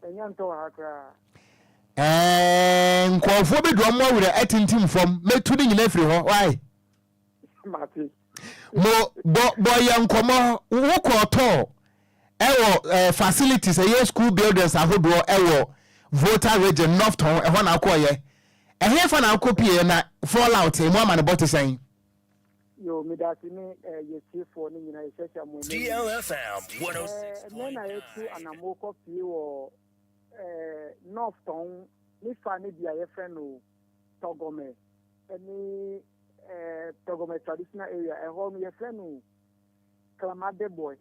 Ɛnya ntɔ wɔ ha koraa. Ɛɛ nkurɔfoɔ bi de wɔn awerɛ atintim fam mɛtu ne nyina firi hɔ why? Mate. Mo bɔ bɔ yɛ nkɔmɔ wo kɔɔ tɔɔ ɛwɔ ɛɛ facilities ɛyɛ school buildings ahodoɔ ɛwɔ. Volta Region, North Tɔn, ɛhɔ na wokɔɔyɛ. Ɛhefa na wokɔ pieɛ na fallout emu amanebɔ te sɛn? Yo, medase ne eh, yɛ tiefoɔ no nyinaa yɛhyɛhyɛ mo ɛnɛ yi. DLFM Eh, ɛnɛ na yɛtu anamo kɔ pie wɔ eh, North Tɔn ne fa ne bi a yɛfrɛ no Tɔgɔmɛ ne eh, Tɔgɔmɛ traditional area ɛhɔ no yɛfrɛ no Klamadeboy.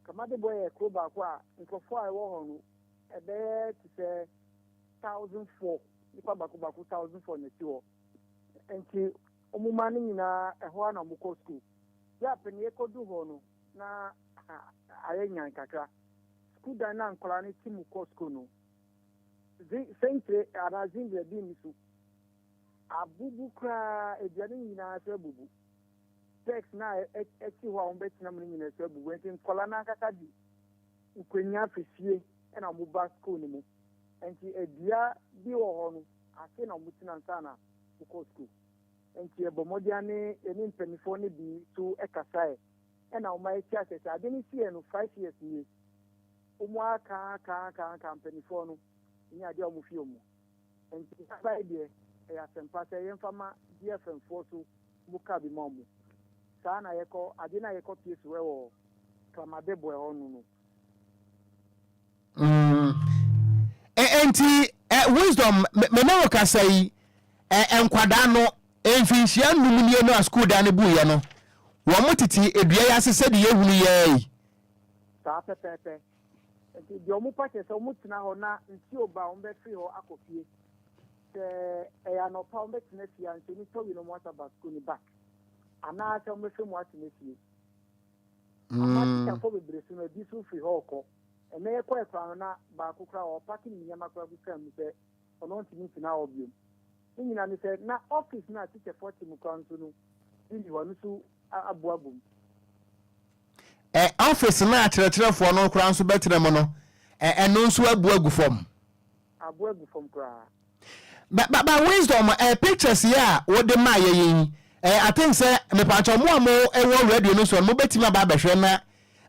Klamadeboy yɛ kuro baako a nkurɔfoɔ a ɛwɔ hɔ no ɛbɛyɛ te sɛ 1,004 nipa baako baako 1,004 na ɛte hɔ. Nti wɔn mma no nyinaa ɛhɔ ara na wɔkɔ sukuu. Berɛ a panin kɔdu hɔ no na ayɛ nyan kakra. Sukuu dan no a nkwadaa no te mu kɔ sukuu no, sɛnkyerɛ anaa zingirɛ bi nni so. Abubu koraa, dua no nyinaa so abubu. Desk no a ɛsi hɔ a wɔbɛtena mu no nyinaa so abubu. Nti nkwadaa no ankasa de nkonnwa fi fie na wɔba sukuu no mu. Nti dua bi wɔ hɔ no, ase na wɔtena ansa na wɔkɔ sukuu. Nti yɛbɔ mmɔden ara ne yɛne mpanimfoɔ no bi nso kasaeɛ ɛna wɔma yɛte aseɛ sɛ ade no siiɛ no 5 years nie. Wɔn aka aka aka aka mpanimfoɔ no ɛnyɛ adeɛ a wɔn fi wɔn. Nti abae deɛ ɛyɛ asɛmpa sɛ yɛmfa ma DFM foɔ so mu ka bi ma wɔn. Saa na yɛkɔ ade no a yɛkɔ pie so ɛwɔ Klamadeboe hɔ no. Enti Wisdom, me ne wo kasa yi, nkwadaa no mfinhyia 5 nie no a sukuu dan no buiɛ no, wɔn tete dua yi ase sɛdeɛ yɛhunu yɛɛ yi. Saa pɛpɛɛpɛ. Nti deɛ wɔn pa kyerɛ sɛ wɔn tena hɔ na nsuo ba a wɔn bɛfiri hɔ akɔ fie. Sɛ ɛyɛ anɔpa wɔn bɛtena fie a nsuo no tɔ wie na wɔn asa ba sukuu no back. Anaasɛ wɔn bɛfiri mu atena fie. Ama tikyafoɔ bebree so no ebi so firi hɔ rekɔ. Ɛnɛ yɛkɔɛ koraa no na baako koraa ɔpack ne nneɛma koraa gu kaa mu sɛ ɔno ntumi ntena hɔ biom. Ne nyinaa ne sɛ na office no a tikyafoɔ te mu koraa nso no bi ni hɔ, ɛno nso aboa gu mu. Office no a kyerɛkyerɛfoɔ no koraa nso bɛtena mu no, ɛno nso abu agu fam. Aboa agu fam koraa. But Wisdom, pictures yi a wode maa yɛ yi, I think sɛ mepaakyɛw mo a mo wɔ radio no so no mobɛtumi aba abɛhwɛ na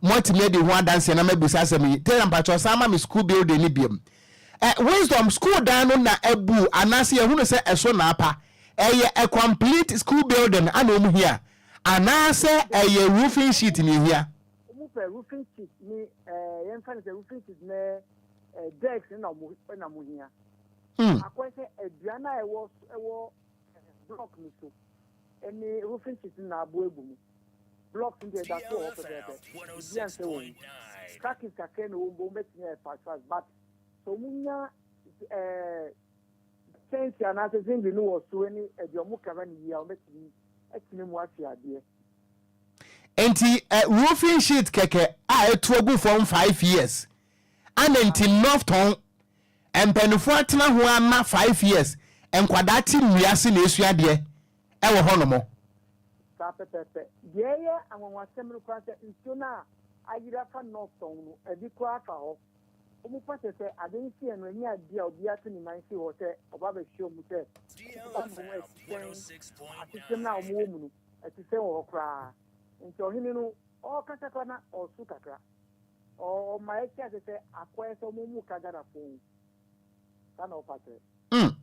moatumi adi ho adanseɛ na mabisa asɛm yi. Tena mpakyɛw san ma me school building no biom. Wisdom, school dan no na abu anaasɛ yɛhunu sɛ ɛso na apa? Ɛyɛ a complete school building ana wɔn hia anaasɛ ɛyɛ roofing sheet na ehia? Wɔn pɛ roofing sheet ne yɛmfa no sɛ roofing sheet ne desk na wɔn na wɔn hia. Akɔyɛ sɛ aduan a ɛwɔ ɛwɔ block no so ne roofing sheet no na abo agu mu. Blocks no deɛ ɛda so wɔ hɔ pɛpɛɛpɛ. Biribi ansɛ wɔ mu. Cracking kakra na ɛwɔ mu, but wɔbɛtumi ayɛ fast fast. But sɛ wɔnya kyɛnse anaasɛ zinc no wɔ so ne deɛ wɔn cover no yie a, wɔbɛtumi atena mu ase adeɛ. Nti roofing sheet kɛkɛ a ɛtu agu fam 5 years ana nti North Tɔn mpanimfoɔ atena ho ama 5 years, nkwadaa te nnua ase na esua adeɛ ɛwɔ hɔnom? Saa pɛpɛɛpɛ. Deɛ ɛyɛ anwanwasɛm no koraa sɛ nsuo no a ayiri afa North Tɔn no, ebi koraa afa hɔ. Wɔn pa kyerɛ sɛ ade no siiɛ no, ɛnyɛ adeɛ a obiara to ne nan si hɔ sɛ ɔba abɛhwɛ wɔn sɛ wɔn ɛte sɛn, asetena no a wɔwɔ mu no ɛte sɛn wɔ hɔ koraa. Nti ɔhene no ɔrekasa koraa na ɔresu kakra. Ɔma ɛte ase sɛ akɔyɛ sɛ wɔn mu ka Ghanafoɔ ho. Saa na ɔpa kyerɛ.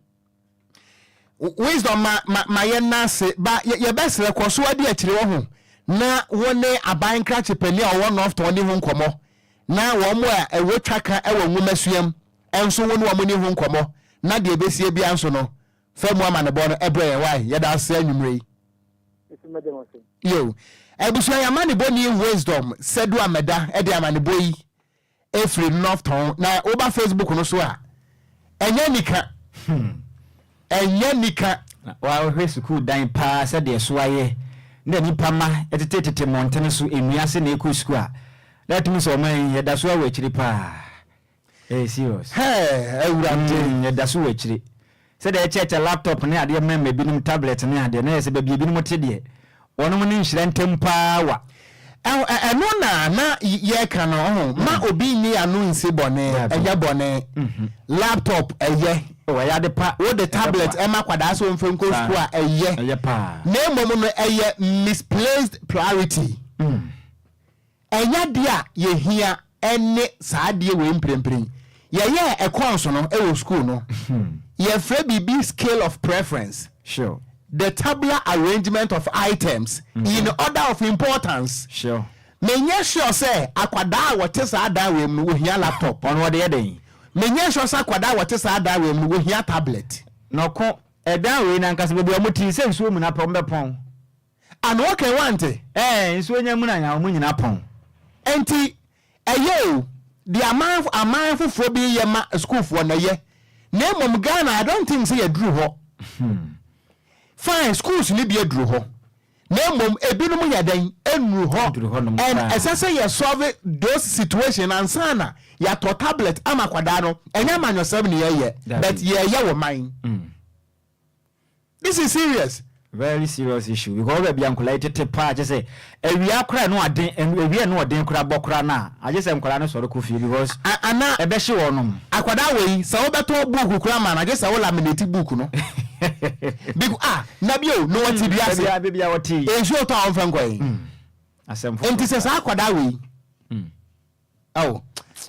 Wisdom, ma yɛn nan ase ba yɛbɛsrɛ kɔ so adi akyire wɔ ho na wo ne aban nkrakye panin a ɔwɔ North Tɔn ne ho nkɔmmɔ na wɔn a ɛwɔ twa ka wɔ nwomasua mu nso wo ne wɔn ni ho nkɔmmɔ na deɛ ɛbɛsie bia nso no fa mu amanebɔ no ɛbrɛ yɛn wae. Yɛda ase anwummerɛ yi. Yo, abusua, yɛn amanebɔ ni Wisdom Sɛdu Amɛda de amanebɔ yi efiri North Tɔn na woba Facebook no so a, ɛnyɛ nika, ɛnyɛ nika. Wahwɛ sukuu dan paa sɛdeɛ so ayɛ na nipa ma ɛtetetete mmɔntene so nnua ase na ɛkɔ sukuu a, na ɛtumi sɛ ɔman yi yɛda so awɔ akyiri paa. Ɛyɛ serious. Hɛɛ, Awurade. Yɛda so wɔ akyire. Sɛdeɛ yɛkyɛkyɛ laptop ne adeɛ mɛma ebinom tablet ne adeɛ na yɛ sɛ baabi ebinom te deɛ, wɔnom ne nhyira ntam paa wa. Ɛno na na yɛka no ho ma obi nni ano nsi bɔne, ɛnyɛ bɔne. Laptop ɛyɛ. Oh, ɛyɛ ade pa. Wode tablet ɛma kwadaa sɛ ɔmfa nkɔ sukuu a, ɛyɛ. Ɛyɛ paa. Na mmom no ɛyɛ misplaced priority. Ɛnyɛ adeɛ a yɛhia ɛne saa adeɛ wei mprempren. Yɛyɛɛ econs no wɔ school no, yɛfrɛ biribi scale of preference. Sure. The tabular arrangement of items in order of importance. Sure. Menyɛ sure sɛ akwadaa a wɔte saa dan wei mu no wɔhia laptop. Ɔno ɔde yɛ dɛn? Menyɛ sure sɛ akwadaa a wɔte saa dan wei mu no wɔhia tablet. Na ɔko ɛdan wei no ankasa baabi a wɔte yi sɛ nsuo muna pɛ wɔbɛpɔn. Ano okay wante? Ɛɛ nsuo nya muna nya wɔn nyinaa pɔn. Enti ɛyɛ o, deɛ aman aman foforɔ bi yɛ ma sukuufoɔ no ɛyɛ. Na mmom Ghana I don't think sɛ yɛaduru hɔ. Fine, schools no bi aduru hɔ. Na mmom ebinom yɛ dɛn? Ɛnnuru hɔ. Ɛnnuru hɔnom And koraa. ɛsɛ sɛ yɛ solve those situation ansa na yɛatɔ tablet ama akwadaa no. Ɛnyɛ amanyɔsɛm na yɛyɛ, Dabi. but yɛyɛ wɔ man. This is serious. Very serious issue because baabi a nkwadaa yi tete paa kyɛ sɛ awia koraa ɛno aden awia ɛno ɔden koraa bɔ koraa no a agye sɛ nkwadaa no sɔre kɔ fie because Ana ɛbɛhye wɔnom. Akwadaa wei sɛ wobɛtɔ book koraa ma no agye sɛ wo laminate book no. Because ah na bio na ɔte dua ase. Baabi a ɔte yi. Nsuo tɔ a ɔmfa nkɔ yi. Asɛm foforɔ. Nti sɛ saa akwadaa wei. Ao,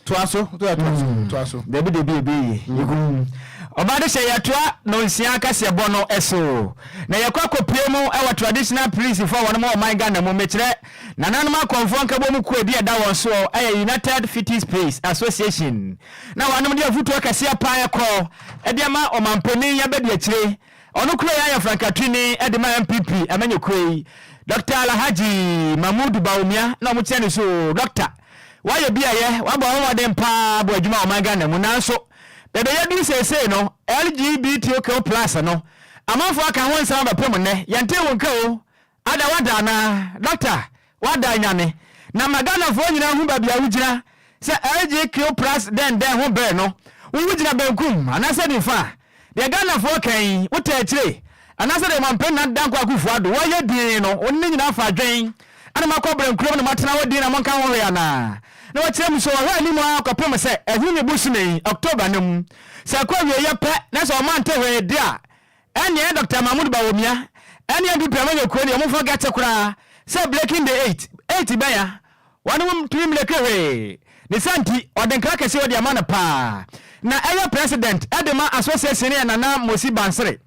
toa so, toa toa so, toa so. Dabi dabi ebe ye. Yɛkɔ Ɔbaa de hyɛ yɛtoa nonsia kaseɛbɔ no so. Na yɛkɔ akɔpue mu wɔ traditional priests foɔ a wɔnom wɔ ɔman Ghana mu. Mekyerɛ nananom akɔmfoɔ nkabom kuo bi a ɛda wɔn soɔ ɛyɛ United Fitties Priests Association. Na wɔnom de afutuo kɛseɛ paa ɛkɔ ɛde ama ɔmanpanin abadiakyire. Ɔno kura yi ayɛ frankatuni de ma NPP amanyɔkuo yi. Dɔkta Alhaji Mahmood Bawumia na wɔkyerɛ no so oo, Dɔkta, woayɛ bi a yɛ, woabɔ ho mmɔden pa ara abɔ adwuma wɔ ɔman Ghana mu nanso baabi a yɛaduru seesei no, LGBTQ plus no, amanfoɔ aka ho nsɛm abɛpem nnɛ, yɛntee wo nka oo, Ada woada anaa? Dɔkta, woada anyane? Na ma Ghanafoɔ nyinaa hu baabi a wogyina sɛ LGQ plus dɛn dɛn ho bere no, wo wogyina benkum anaasɛ nifa? Deɛ Ghanafoɔ ka yi, wotaa akyire? Anaasɛ deɛ Ɔmanpanin Nana Dankwa Akufo Addo wɔyɛ dinn no, wo ne ne nyinaa fa adwen ɛna moakɔ brɛnkurom na moatena hɔ dinn na monka ho hwee anaa? Na wɔkyerɛ mu sɛ wɔhwɛ anim ara kɔpem sɛ Ahinime bosome yi, October, no mu, sɛ ɛkɔ awieeɛ pɛ na sɛ wɔante hwee de a, Ɛnneɛ Dɔkta Mahmood Bawumia ɛne NPP amanyɔkuo deɛ wɔn forget koraa sɛ breaking the eight, eight bɛn a wɔn ntumi mbreki hwee. Ne saa nti ɔde nkra kɛseɛ ɔde ama no paa. Na ɛyɛ president ɛde ma association no yɛ Nana Mosi Bansere.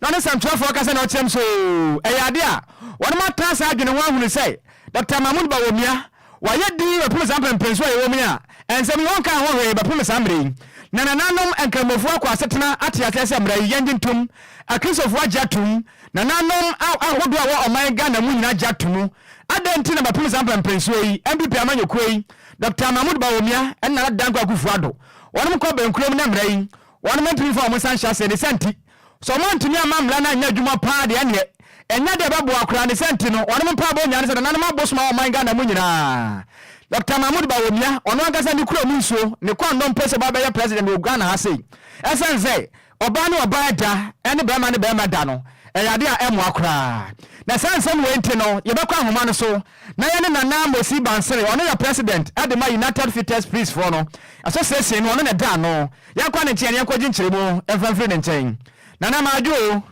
Na ɔne sɛmtwerɛfoɔ kasa na ɔkyerɛm sɛ oo ɛyɛ adeɛ a wɔnom atena saa adwene ho ahunu sɛ Dɔkta Mahmood Bawumia Wayɛ dinn bɛpem saa mpɛnpɛnso a yɛwɔ mu yi a nsɛm yi wɔnkaa ho hwee bɛpem saa mmerɛ yi. Na nananom Nkramofoɔ akɔ asetena ate aseɛ sɛ mmara yi yɛngye ntom, Akristofoɔ agye atom, nananom ahodoɔ a ɛwɔ ɔman Ghana mu nyinaa agye ato mu. Adɛn nti na bɛpem saa mpɛnpɛnsoɔ yi, NPP amanyɔkuo yi, Dɔkta Mahmood Bawumia ne Nana Dankwa Akufo-Addo, wɔnom kɔ bɛnkurom na mmara yi wɔnom ntumi mfa wɔn nsa nhyɛ aseɛ ne saa nti Sɛ wɔantumi amma mmara no anyɛ adwuma paa deɛ ɛnneɛ ɛnyɛ adeɛ a ɛbɛboa koraa. Ne saa nti no, wɔnom mpaebɔ nyinaa ne sɛ nananom abosom a wɔwɔ ɔman Ghana mu nyinaa. Dɔkta Mahmood Bawumia, ɔno ankasa ne kurom nsuo, ne kɔn dɔ mpo sɛ ɔba bɛyɛ president wɔ Ghana ha sei. Ɛsiane sɛ ɔbaa ne ɔbaa da ne barima ne barima da no, ɛyɛ adeɛ a ɛmmoa koraa. Na saa nsɛm wei nti no, yɛbɛkɔ ahoma no so na yɛne Nana Mosi Bansere, ɔno yɛ president de ma United Fitters Priests foɔ no Association no, ɔno na ɛda ano. Yɛnkɔ ne nkyɛn na yɛnkɔgye nkyerɛmu mfa mfiri ne nkyɛn. Nana madwo o.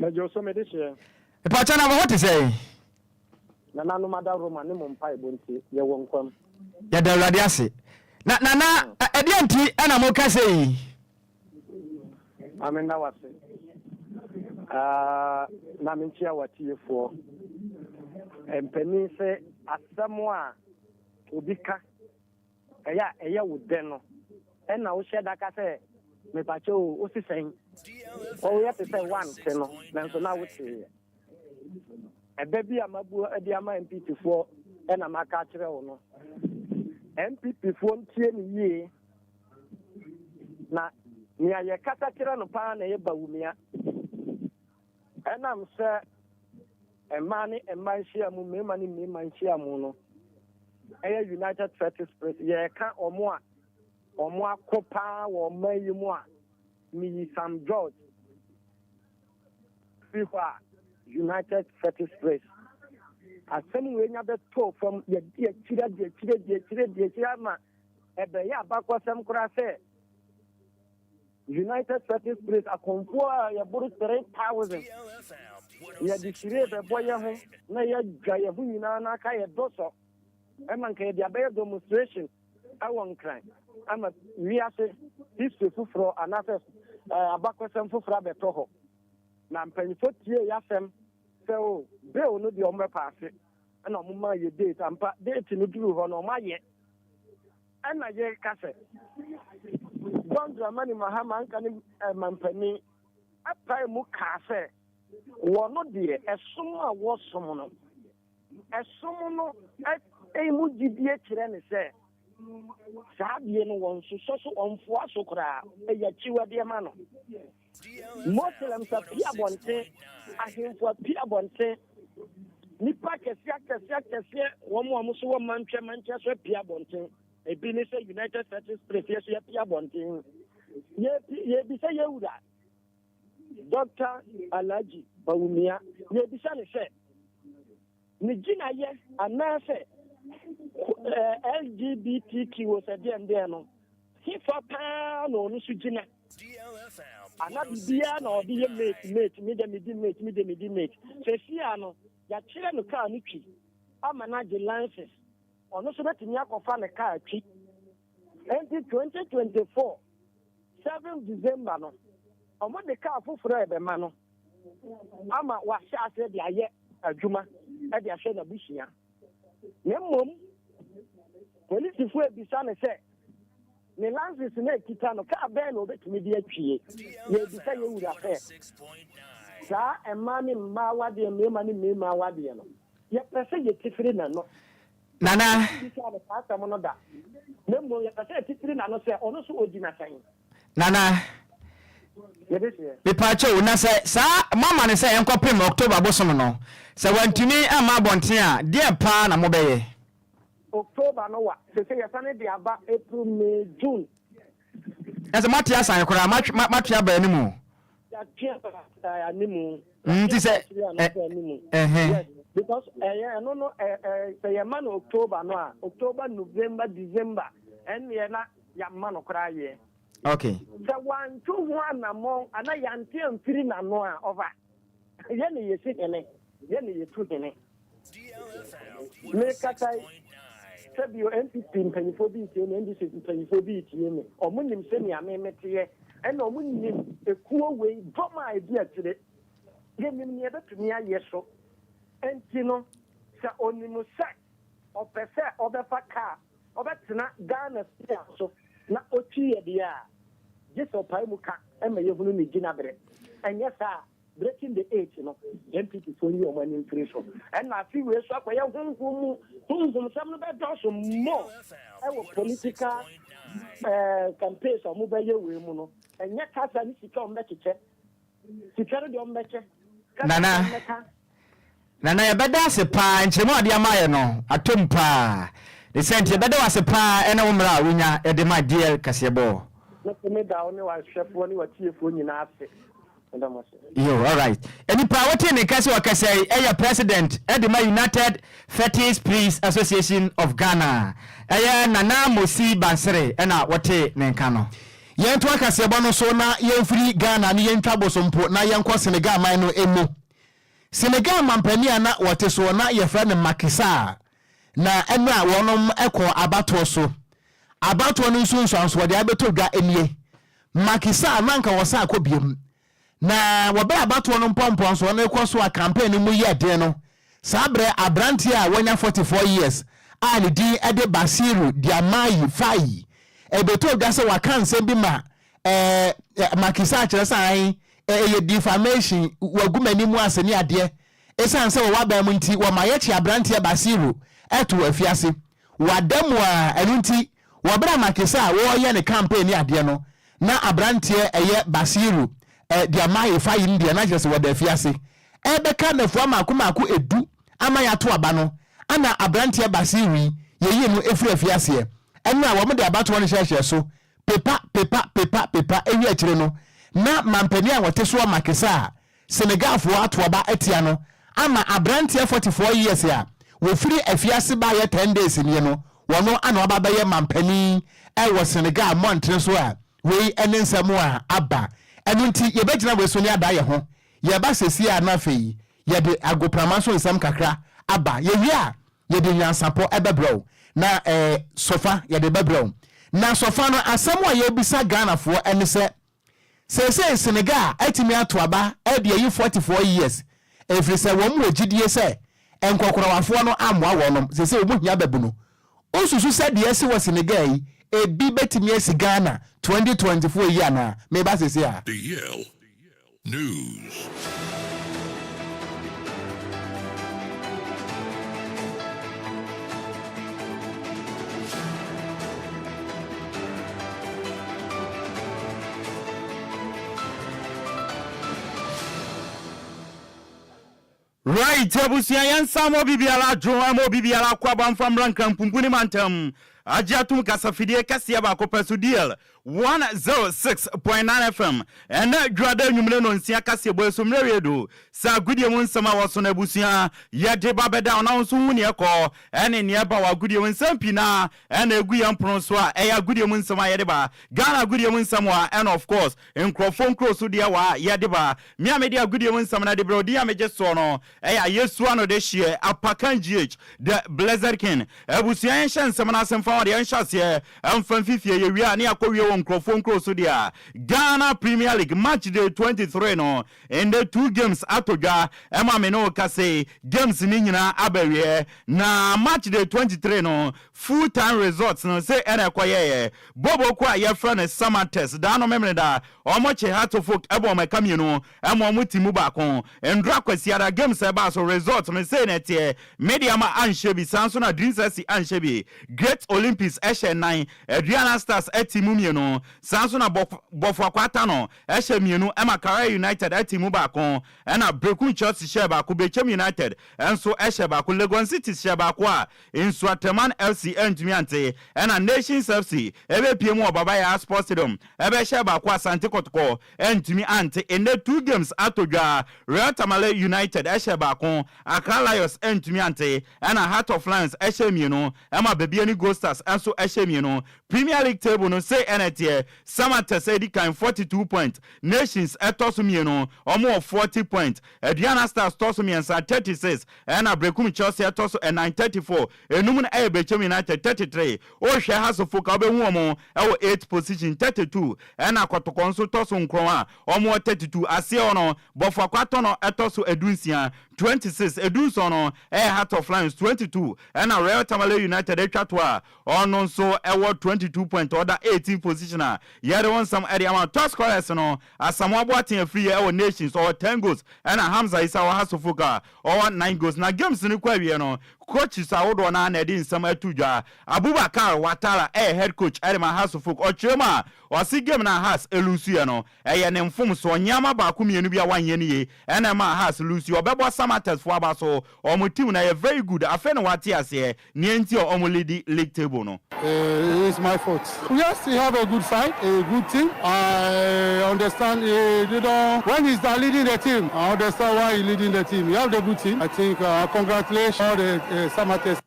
Madwo so mede hyeɛ. Mepakyɛ na mo ho te sɛn? Nananom adaworoma ne mo mpaebɔ nti yɛwɔ nkwa mu. Yɛda Awurade ase. Na Nana ɛdeɛn nti na mo ka sei? Maame nda wase. Ah, na menkyia w'atiefoɔ. Mpanin sɛ asɛm a obi ka ɛyɛ a ɛyɛ wo dɛ no, ɛnna wohyɛ da ka sɛ, Mepakyɛ o, wose sɛn? Woyɛ te sɛ woante no, nanso na woteeɛ. Ɛbɛ bi a mabu de ama NPP foɔ ɛna maka akyerɛ wo no. NPP foɔ ntie no yie. Na nea yɛkasa kyerɛ no paa na ɛyɛ Bawumia. Ɛnam sɛ mmaa ne mmaa nhyiamu, mmarima ne mmarima nhyiamu no ɛyɛ United Fetish Spirit. Yɛreka wɔn a wɔn ako paa wɔ ɔman yi mu a, meyi Sam George firi hɔ a, United Fetish Spirit. Asɛm wei nya bɛtoo fam, yɛdi akyire, adi akyire, adi akyire, adi akyire ama ɛbɛyɛ abakɔsɛm koraa sɛ United Fetish Spirit akɔmfoɔ a yɛboro 3,000 yɛde hyire bɛbɔ yɛ ho na yɛadwa yɛ ho nyinaa na aka yɛ dɔ sɔ ɛma nka yɛde abɛyɛ demonstration. wɔ Nkran ama wiase history foforɔ anaasɛ abakɔsɛm foforɔ abɛtɔ hɔ. Na mpanyinfoɔ tie yɛasɛm sɛ o bill no deɛ ɔmo bɛpaase, ɛna ɔmo maa yɛ date ampa. Date no duru hɔ no, ɔmo ayɛ. Ɛna yɛka sɛ John Dramani Mahama nka ne mampanin apae mu kaa sɛ wɔno deɛ, ɛsom a wɔsom no, ɛsom no mu gyidie kyerɛ ne sɛ saa adeɛ no wɔn nsosɔ so, wɔmfoa so koraa, ɛyɛ akyiwadeɛ ma no. Muslims apue abɔnten, ahemfo apue abɔnten, nipa akɛseɛ akɛseɛ akɛseɛ, wɔn a wɔn so wɔ mantwɛ mantwɛ so apue abɔnten. Ebi ne sɛ United Fetish Spirit yɛ so yɛapue abɔnten. Yɛbisa yɛwura Dr. Alhaji Bawumia, yɛbisa ne sɛ ne gyinayɛ anaasɛ LGBTQ sɛ deɛ deɛ no hefa paa na ɔno so gyina, ana biribiara na ɔde yɛ mate mate, me de medi mate, me de medi mate. Sɛsia no yɛakyerɛ no kaa no twi ama no agye license, ɔno nso bɛtumi akɔfa ne kaa twi. Nti 2024 7 December no, ɔmo de kaa foforɔ a ɛbɛma no ama wahyɛ aseɛ de ayɛ adwuma de ahwɛ n'abusua. Na mmom polisifoɔ ebisa ne sɛ ne license na ekita no, kaa bɛn na obetumi de atwie? Yɛbisa yɛwura sɛ saa mmaa ne mmaa awadeɛ, mmarima ne mmarima awadeɛ no, yɛpɛ sɛ yɛtifiri n'ano. Nana. Bisa no saa asɛm no da, na mmom yɛpɛ sɛ yɛtifiri n'ano sɛ ɔno nso ogyina sɛn. Nana. Yɛde seɛ. Mepaakyɛw, na sɛ saa moama no sɛ ɛnkɔpem October bosom no, sɛ wantumi amma abɔnten a, deɛ paa na mobɛyɛ? October no wa sese yɛsane de aba April, May, June. Ɛsɛ moate asan koraa, moatwe aba anim. Yɛatwe aba animu. Nti sɛ animu. Ɛhɛn. Yes, because ɛyɛ ɛno no ɛ ɛ sɛ yɛma no October no a, October, November, December, ɛnneɛ na yɛama no koraa yɛ. Sɛ wantu ho anammɔn ana yɛante amfiri n'ano a, ɔfa yɛ ne yɛsi hene, yɛ ne yɛtu hene. Mekasa yi, sɛbio NPP mpanyinfoɔ bi tie me, NDC mpanyinfoɔ bi tie me, ɔmo nim sɛnea me meteɛ, ɛna ɔmo nim ekuo wei dɔm a edi akyire. Yɛnim nea ɛbɛtumi ayɛ so. Nti no sɛ onim sɛ ɔpɛ sɛ ɔbɛfa kaa ɔbɛtena Ghana sia so na otwi yɛ deɛ a, gye sɛ ɔpae mu ka ɛma yɛhunu ne gyinaberɛ. Ɛnyɛ saa, breaking the eight no, NPP foɔ yi wɔn ani mfiri so. Ɛna afi wei so akɔyɛ honhom mu honhomsɛm no bɛdɔɔso more ɛwɔ political campaigns a wɔn bɛyɛ wei mu no. Ɛnyɛ kasa ne sika a wɔn bɛkyekyɛ, sika no deɛ wɔn bɛkyɛ, kasa Nana. deɛ wɔn bɛka. Nana, yɛbɛda ase paa. Nkyerɛmu a ɔde ama yɛ no atom paa ne sɛ nti yɛbɛda wo ase paa ɛne wo mmerɛ a wonya de ma DL kaseɛbɔ. Mese meda wo ne w'ahwɛfoɔ ne w'atiefoɔ nyinaa ase. Meda mo ase. Yo, alright. Nipa a wote ne nka sɛ ɔkasa yi yɛ President de ma United Fetish Priests Association of Ghana. Ɛyɛ Nana Mosi Bansere na wote ne nka no. Yɛntoa kaseɛbɔ no so na yɛmfiri Ghana ne yɛntwa bosompo na yɛnkɔ Senegal man no mu. Senegal mampanin a na wɔte soɔ na yɛfrɛ no Macky Sall, na ɛno a wɔnom kɔɔ abatoɔ so. Abatoɔ no nsunsuansoɔ deɛ abɛtɔ dwa nie. Macky Sall na anka wɔsan akɔ biom. Na wɔberɛ abatoɔ no mpɔmpɔnsoɔ no rekɔ so a campaign no mu yɛ den no, saa berɛ aberanteɛ a wanya 44 years a ne din de Bassirou Diomaye Faye ɛbɛtɔɔ dwa sɛ waka nsɛm bi ma ɛɛ Macky Sall kyerɛ sɛ ae ɛyɛ defamation, wagu m'anim ase ne adeɛ. Ɛsiane sɛ wɔwɔ aban mu nti, wɔma yɛkye aberanteɛ Bassirou to afiase. Wada mu a, ɛno nti wɔ berɛ a Macky Sall wɔreyɛ ne campaign ne adeɛ no, na aberanteɛ ɛyɛ Bassirou Diomaye Faye no deɛ na kyerɛ sɛ wɔda afiase. Ɛrebɛka nnafua mmaako mmaako 10 ama yɛato aba no, ana aberanteɛ Bassirou yi yɛyii no firi afiaseɛ. Ɛno a wɔde abatoɔ no hyɛɛhyɛɛ so pepa, pepa, pepa, pepa, ewie akyire no, na mampanin a wɔte soɔ Macky Sall, Senegalfoɔ ato aba atia no ama aberanteɛ 44 years a wɔfiri afiase baeɛ 10 days nie no, wɔno ana waba abɛyɛ mampanin wɔ Senegal mmɔntene so a wei ne nsɛm a aba. Ɛno nti yɛbɛgyina wei so ne ada yɛ ho. Yɛba sesie a na afei yɛde agoprama so nsɛm kakra aba. Yɛwie a yɛde nyansapɔ bɛbrɛ wo. Na eh, sɔfa yɛde bɛbrɛ wo. Na sɔfa no asɛm a yɛbisa Ghanafoɔ ɛne sɛ, seesei Senegal atumi ato aba de ayi 44 years ɛfiri sɛ wɔn wɔ gyidie sɛ nkɔkorɔwafoɔ no ammoa wɔnom, seesei wɔn hia babunu. Wosusu sɛ deɛ asi wɔ Senegal yi ebi bɛtumi asi Ghana 2024 yi anaa? Meba seesei a. DL News. Right abusua yɛn nsa mmɔ bibiara adwo ɛma obi biara akɔ aba mfa mmra Nkran ne mantam agye atom kasafidie kɛseɛ baako pɛ so DL 106.9 FM ɛnɛ dwuada anwummere nonsia kaseɛbɔ yi so mmerɛ wie du sɛ agodie mu nsɛm a wɔso no abusua yɛde ba bɛda wo na wo nso hu neɛ ɛkɔ ɛne neɛ ɛba wɔ agodie mu nsɛm pii na ɛna ɛgu yɛn pono so a ɛyɛ agodie mu nsɛm a yɛde ba Ghana agodie mu nsɛm wɔ a ɛna of course nkurɔfoɔ nkuro so deɛ wɔ a yɛde ba. Me a mede agodie mu nsɛm no de brɛ wo din a megye soɔ no ɛyɛ Ayesu ano de hyeɛ Apakan GH the Blessed King. Abusua yɛnhyɛ nsɛm no ase mfa ho deɛ yɛnhyɛ aseɛ mfa mfifie yɛwie a ne yɛakɔ wie wɔ nkurɔfoɔ nkuro so deɛ a Ghana Premier League match day 23 no ndɛ two games atɔ dwa ɛma me ne wo kasa yi games no nyinaa aba awieɛ na match day 23 no Full time results no sei ɛna ɛkɔyɛeɛ. Bobo kuo a yɛfrɛ no Samatex daa no Memeneda wɔn kye Hartlefolk ɛbɔ wɔn ɛka mmienu ɛma wɔn ti mu baako. Ndora Kwasiada games a ɛbaa so results no sei na ɛteɛ, Medeama anhyɛ bi saa nso na Dreams FC anhyɛ bi. Great Olympics ɛhyɛ nnan, Aduana Stars ɛte mu mmienu saa nso na Bofoakwa Tano ɛhyɛ mmienu ɛma Karaya United ɛte mu baako ɛna Berekum Chelsea hyɛɛ baako, Bechem United nso ɛhyɛ baako, Legon Cities hyɛ baako a Nsuatraman FC antumi ante, ɛna Nations FC ɛbɛpue mu wɔ Baba Yara Sports Stadium ɛbɛhyɛ baako Asante Kɔtɔkɔ antumi ante. Nnɛ two games atɔ dwa, Real Tamale United ɛhyɛ baako, Accra Lions antumi ante, ɛna Heart of Lions ɛhyɛ mmienu, ɛma Bibiani Gold Stars nso ɛhyɛ mmienu. Premier League table no sei ɛna ɛteɛ, Samatex ɛdi kan 42 points, Nations ɛtɔ so mmienu, wɔn wɔ 40 points, Aduana Stars tɔ so mmiɛnsa 36, Ɛna Berekum Chelsea ɛtɔ so ɛnan, 34, enum no ɛyɛ Bechem United, 33. Wohwɛ Hearts of Oak a wobɛhu wɔn ɛwɔ eighth position, 32. Ɛna Kɔtɔkɔ nso tɔ so nkron a wɔn wɔ 32. Aseɛ hɔ no, Bofoakwa Tɔnɔ ɛtɔ so dunsia, 26. Edunson no ɛyɛ Heart of Lions, 22. Ɛna Real Tamale United atwa to a ɔno nso ɛwɔ 22 point, ɔda 18th position a yɛde wo nsɛm ɛde ama. Top scorers no, Asamoah Boateng afiri yɛ ɛwɔ Nations, ɔwɔ 10 goals. Ɛna Hamza Issah wɔ Hearts of Oak a ɔwɔ nine goals. Na games no kɔ awieɛ no, coaches ahodoɔ no ara na ɛde nsɛm ato dwa. Abubakar Watara yɛ head coach de ma Hearts of Oak. Ɔkyerɛ mu a, ɔse game no a Hearts lusuiɛ no, ɛyɛ ne mfomsoɔ. Nneɛma baako mmienu bi a wanyɛ no yie na ɛmaa Hearts lusuiɛ. Ɔbɛbɔ Samatex foɔ aba so. Wɔn team no ɛyɛ very good. Afei na wate aseɛ nea nti a wɔn leadi league table no. It's my fault. Yes, he have a good side, a good team. I understand he didn't when he's leading the team. I understand why he leading the team. He have the good team. I think I congratulate all the Samatex.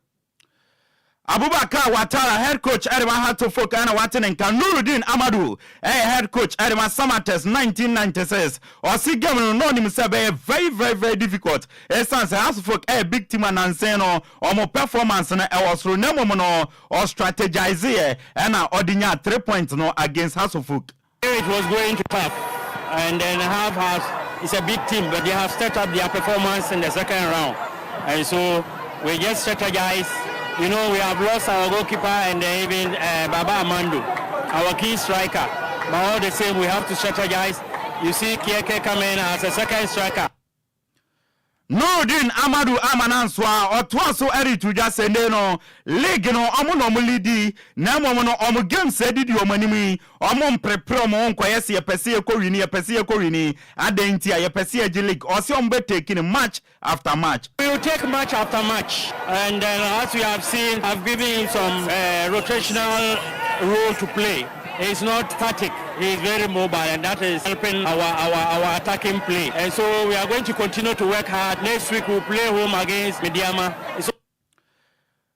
Abubakar Watara, head coach de ma Hearts of Oak na wate ne nka. Nurudeen Amadu yɛ head coach de ma Samatex 1996. Ɔse game no na ɔnim sɛ ɛbɛyɛ very very very difficult esiane sɛ Hearts of Oak yɛ big team a nansa yi no wɔn performance no ɛwɔ soro na mmom no ɔ strategise yɛ ɛna ɔde nyaa three points no against Hearts of Oak. It was going to tough and then half has it's a big team but they have stepped up their performance in the second round and so we just strategize you know we have lost our goalkeeper and then even Baba Amando our key striker but all the same we have to strategize you see Kieke coming as a second striker. Nurudeen Amadu Amanansoa a ɔtoa so reto dwa sɛ nnɛ no league no ɔmo na ɔmo leadi na mmom no ɔmo games a ɛdidi ɔmo anim yi ɔmo mprepre ɔmo ho nkɔyɛ sɛ yɛpɛ sɛ yɛkɔ wini yɛpɛ sɛ yɛkɔ wini adɛn nti a yɛpɛ sɛ yɛgye league ɔse ɔmo bɛ take no match after match. We will take match after match and then as we have seen I've given him some rotational role to play. He is not static, he is very mobile and that is helping our, our, our attacking play. And so we are going to continue to work hard. Next week we'll play home against Medeama. It's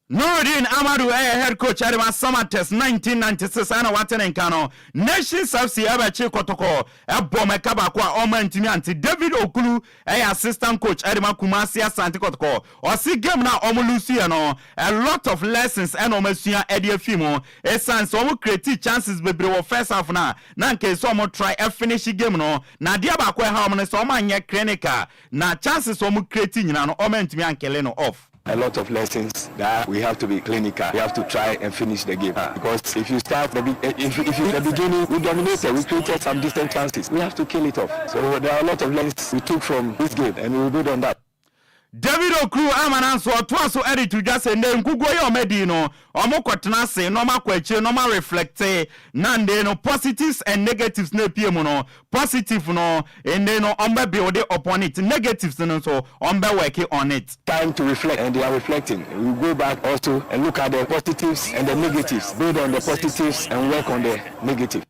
Nurudeen Amadu yɛ head coach de ma Samatex 1996 ɛna wate ne nka no. Nations FC bɛkye Kɔtɔkɔ bɔ mɛka baako a ɔma ntumi ante. David Okulu yɛ assistant coach de ma Kumasi Asante Kɔtɔkɔ. Ɔse game no a wɔn lose yɛ no, a lot of lessons ɛna wɔn asua de afi mu. Esiane sɛ wɔn create chances bebree wɔ first half no a, na anka ɛsɛ sɛ wɔn try finish game no. Na adeɛ baako a ɛha wɔn ne sɛ wɔn anyɛ clinical na chances a wɔn create nyinaa no wɔn antumi ankele no off. A lot of lessons that we have to be clinical, we have to try and finish the game because if you start the if, if you, the beginning we dominated, we created some decent chances, we have to kill it off. So there are a lot of lessons we took from this game and we will build on that. David Okru ama no nso ɔtoa so de to dwa sɛ nnɛ nkuguo yi a wɔadi no, wɔkɔtena ase na wɔakɔ akyire na wɔareflecte na nde no positives and negatives na epie mu no, positive no nde no wɔbɛ build upon it, negatives no nso wɔbɛ work on it. Time to reflect and they are reflecting. We will go back also and look at the positives and the negatives, build on the positives and work on the negative.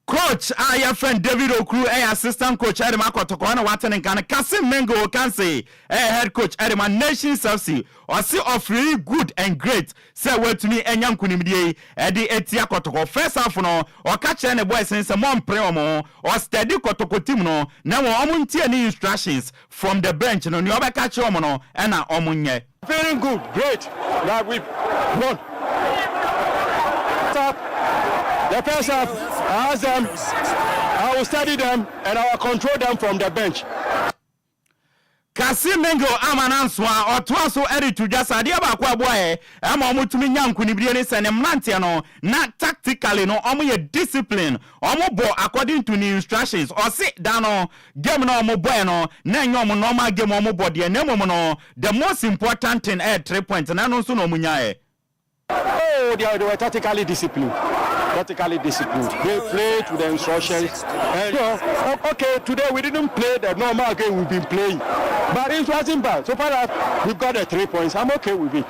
Coach a yɛfrɛ no David Okuru yɛ assistant coach de ma Kɔtɔkɔ na wate ne nka no. Kassim Mingle Okanse yɛ head coach de ma Nations FC. Ɔse ɔfeeli good and great sɛ watumi anya nkunimdie yi de atia Kɔtɔkɔ. First half no, ɔka kyerɛ ne boys no sɛ mɔmpere wɔn ho. Ɔstudy Kɔtɔkɔ team no na mmom wɔn ntie ne instructions from the bench no, nea ɔbɛka akyerɛ wɔn no na wɔn nyɛ. Feeling good, great that we won. Up the first half, I asked them, I will study them and I will control them from the bench. Kassim Mingle ama no anso a, ɔtoa so de to dwa sɛ adeɛ baako a ɛboaeɛ ma wɔtumi nya nkonimdie ne sɛ ne mmeranteɛ no na tactically no wɔyɛ discipline, wɔbɔ according to ne instructions. Ɔse da no game no a wɔbɔɛ no na ɛnyɛ wɔn normal game a wɔbɔ deɛ na mmom no the most important thing ɛyɛ 3 points na ɛno nso na wɔn nyaeɛ. Oh, they were tactically disciplined. Tactically disciplined. They played to the instructions. And okay, today we didn't play the normal game we've been playing. But it wasn't bad. So far as we've got the 3 points, I'm okay with it.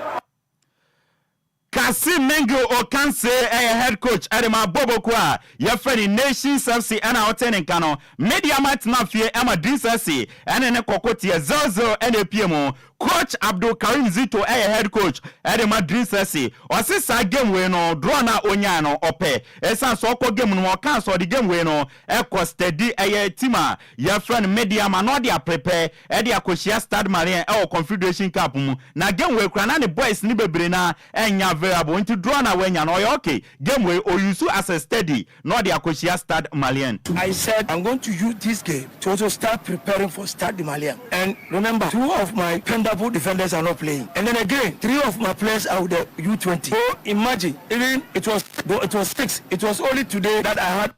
Kassim Mingle Okanse ɛyɛ head coach ɛde ma Boboko a yɛfrɛ no Nations FC ɛna ɔte ne nka no. Medeama tena fie ɛma Dreams FC ɛne ne kɔkɔ teɛ 0-0 ɛna epie mu. Coach Abdul Karim Zito ɛyɛ head coach ɛde ma Dreams FC. Ɔse saa game wei no, draw no a onyaa no, ɔpɛ ɛsiane sɛ ɔkɔ game no mu, ɔkaa sɛ ɔde game wei no ɛkɔ steady ɛyɛ team a yɛfrɛ no Medeama na ɔde aprepare ɛde akɔhyia Stade Malien ɛwɔ Confederation Cup mu, na game wei kora na ne boys ne bebree na ɛnya available, nti draw na wanya no ɔyɛ okay. Game wei ɔuse as a steady na ɔde akɔhyia Stade Malien. I said I'm going to use this game to also start preparing for Stade Malien. And remember, two of my dependable defenders are not playing. And then again, three of my players are with the U20. So imagine, even it was six. It was only today that I had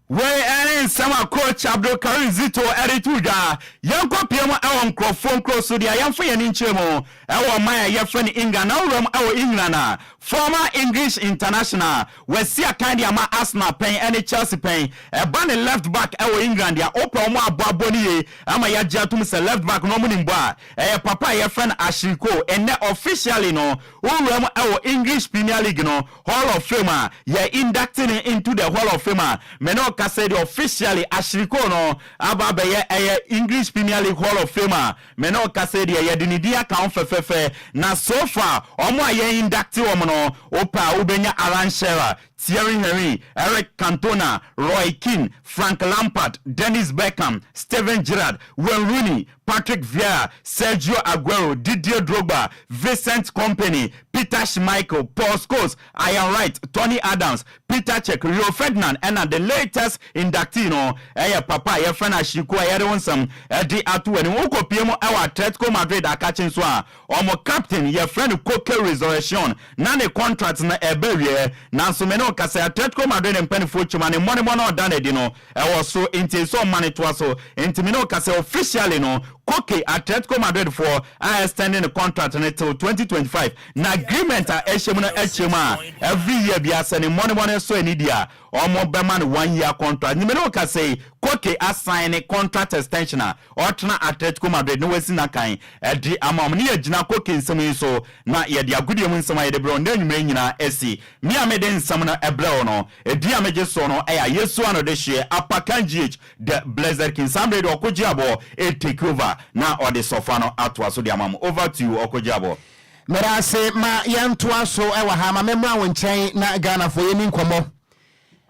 Wei ɛne nsɛm a Coach Abdulkarim Zito ɛde to dwa. Yɛnkɔ pie mu ɛwɔ nkurɔfoɔ nkuro so deɛ, yɛmfa yɛn nkyerɛ mu ɛwɔ ɔman a yɛfrɛ no England. Na wowura mu ɛwɔ England a, former English international wasi akan de ama Arsenal pɛn ɛne Chelsea pɛn, ɛba ne left back ɛwɔ England deɛ, wopɛ ɔmo abɔ abɔ no yie ama yɛagye atom sɛ left back no ɔmo nim bɔ a, ɛyɛ papa a yɛfrɛ no Ashley Cole. Ɛnɛ officially no, wowura mu ɛwɔ English Premier League no Hall of Fame a, yɛ inducting into the Hall of Fame a, mene ɔkasa deɛ, officially Ashley Cole no aba abɛyɛ ɛyɛ English Premier League Hall of Fame a, mene ɔkasa deɛ, yɛde ne din aka ho fɛfɛɛfɛ. Na so far ɔmo a yɛn induct wɔn no, wopɛ a wobɛnya Alan Shearer, Thierry Henry, Eric Cantona, Roy Keane, Frank Lampard, Dennis Bergkamp, Steven Gerrard, Wayne Rooney, Patrick Vieira, Sergio Aguero, Didier Drogba, Vincent Kompany, Peter Schmeichel, Paul Scholes, Ian Wright, Tony Adams, Peter Cech, Rio Ferdinand, ɛna the latest inductee no ɛyɛ papa a yɛfrɛ no Ashley Cole a yɛde wo nsɛm ɛde ato anim. Wokɔpie mu ɛwɔ Atletico Madrid akakye nso a, ɔmo captain yɛfrɛ no Koke Resurrection na ne contract no ɛbɛ wie, nanso me ne ɔkasa, Atletico Madrid mpanimfoɔ kyima ne mmɔnemɔ na ɔda n'adi no ɛwɔ so, nti nso ɔma ne toa so. Nti me ne ɔkasa, officially no, Koke, Atletico Madrid foɔ a extending the contract no till 2025, na agreement a ɛhyɛ mu no ɛkyerɛ mu a, every year bi asɛ ne mmɔnemɔ no so ani di a, ɔmo bɛma no one year contract. Nyimɛ ne ɔkasa yi, Koke asign ne contract extension a ɔtena Atletico Madrid ne wasi n'akan ɛde ama ɔmo ne yɛgyina Koke nsɛm yi so na yɛde agodie mu nsɛm a yɛde brɛ wɔn anwummerɛ nyinaa asi. Me a mede nsɛm no ɛbrɛ wo no, ɛdi a megye soɔ no ɛyɛ Ayesu ano de hyeɛ Apakan GH, the Blessed King. Saa mmerɛ deɛ ɔkɔgye aboɔ ɛtake over. a na ɔde sɔfa no atoa so de ama mo. Over to you Ɔkɔgyeabɔ. Meda ase ma yɛntoa so wɔ ha. Ma memmra wo nkyɛn na Ghanafoɔ yɛnni nkɔmmɔ.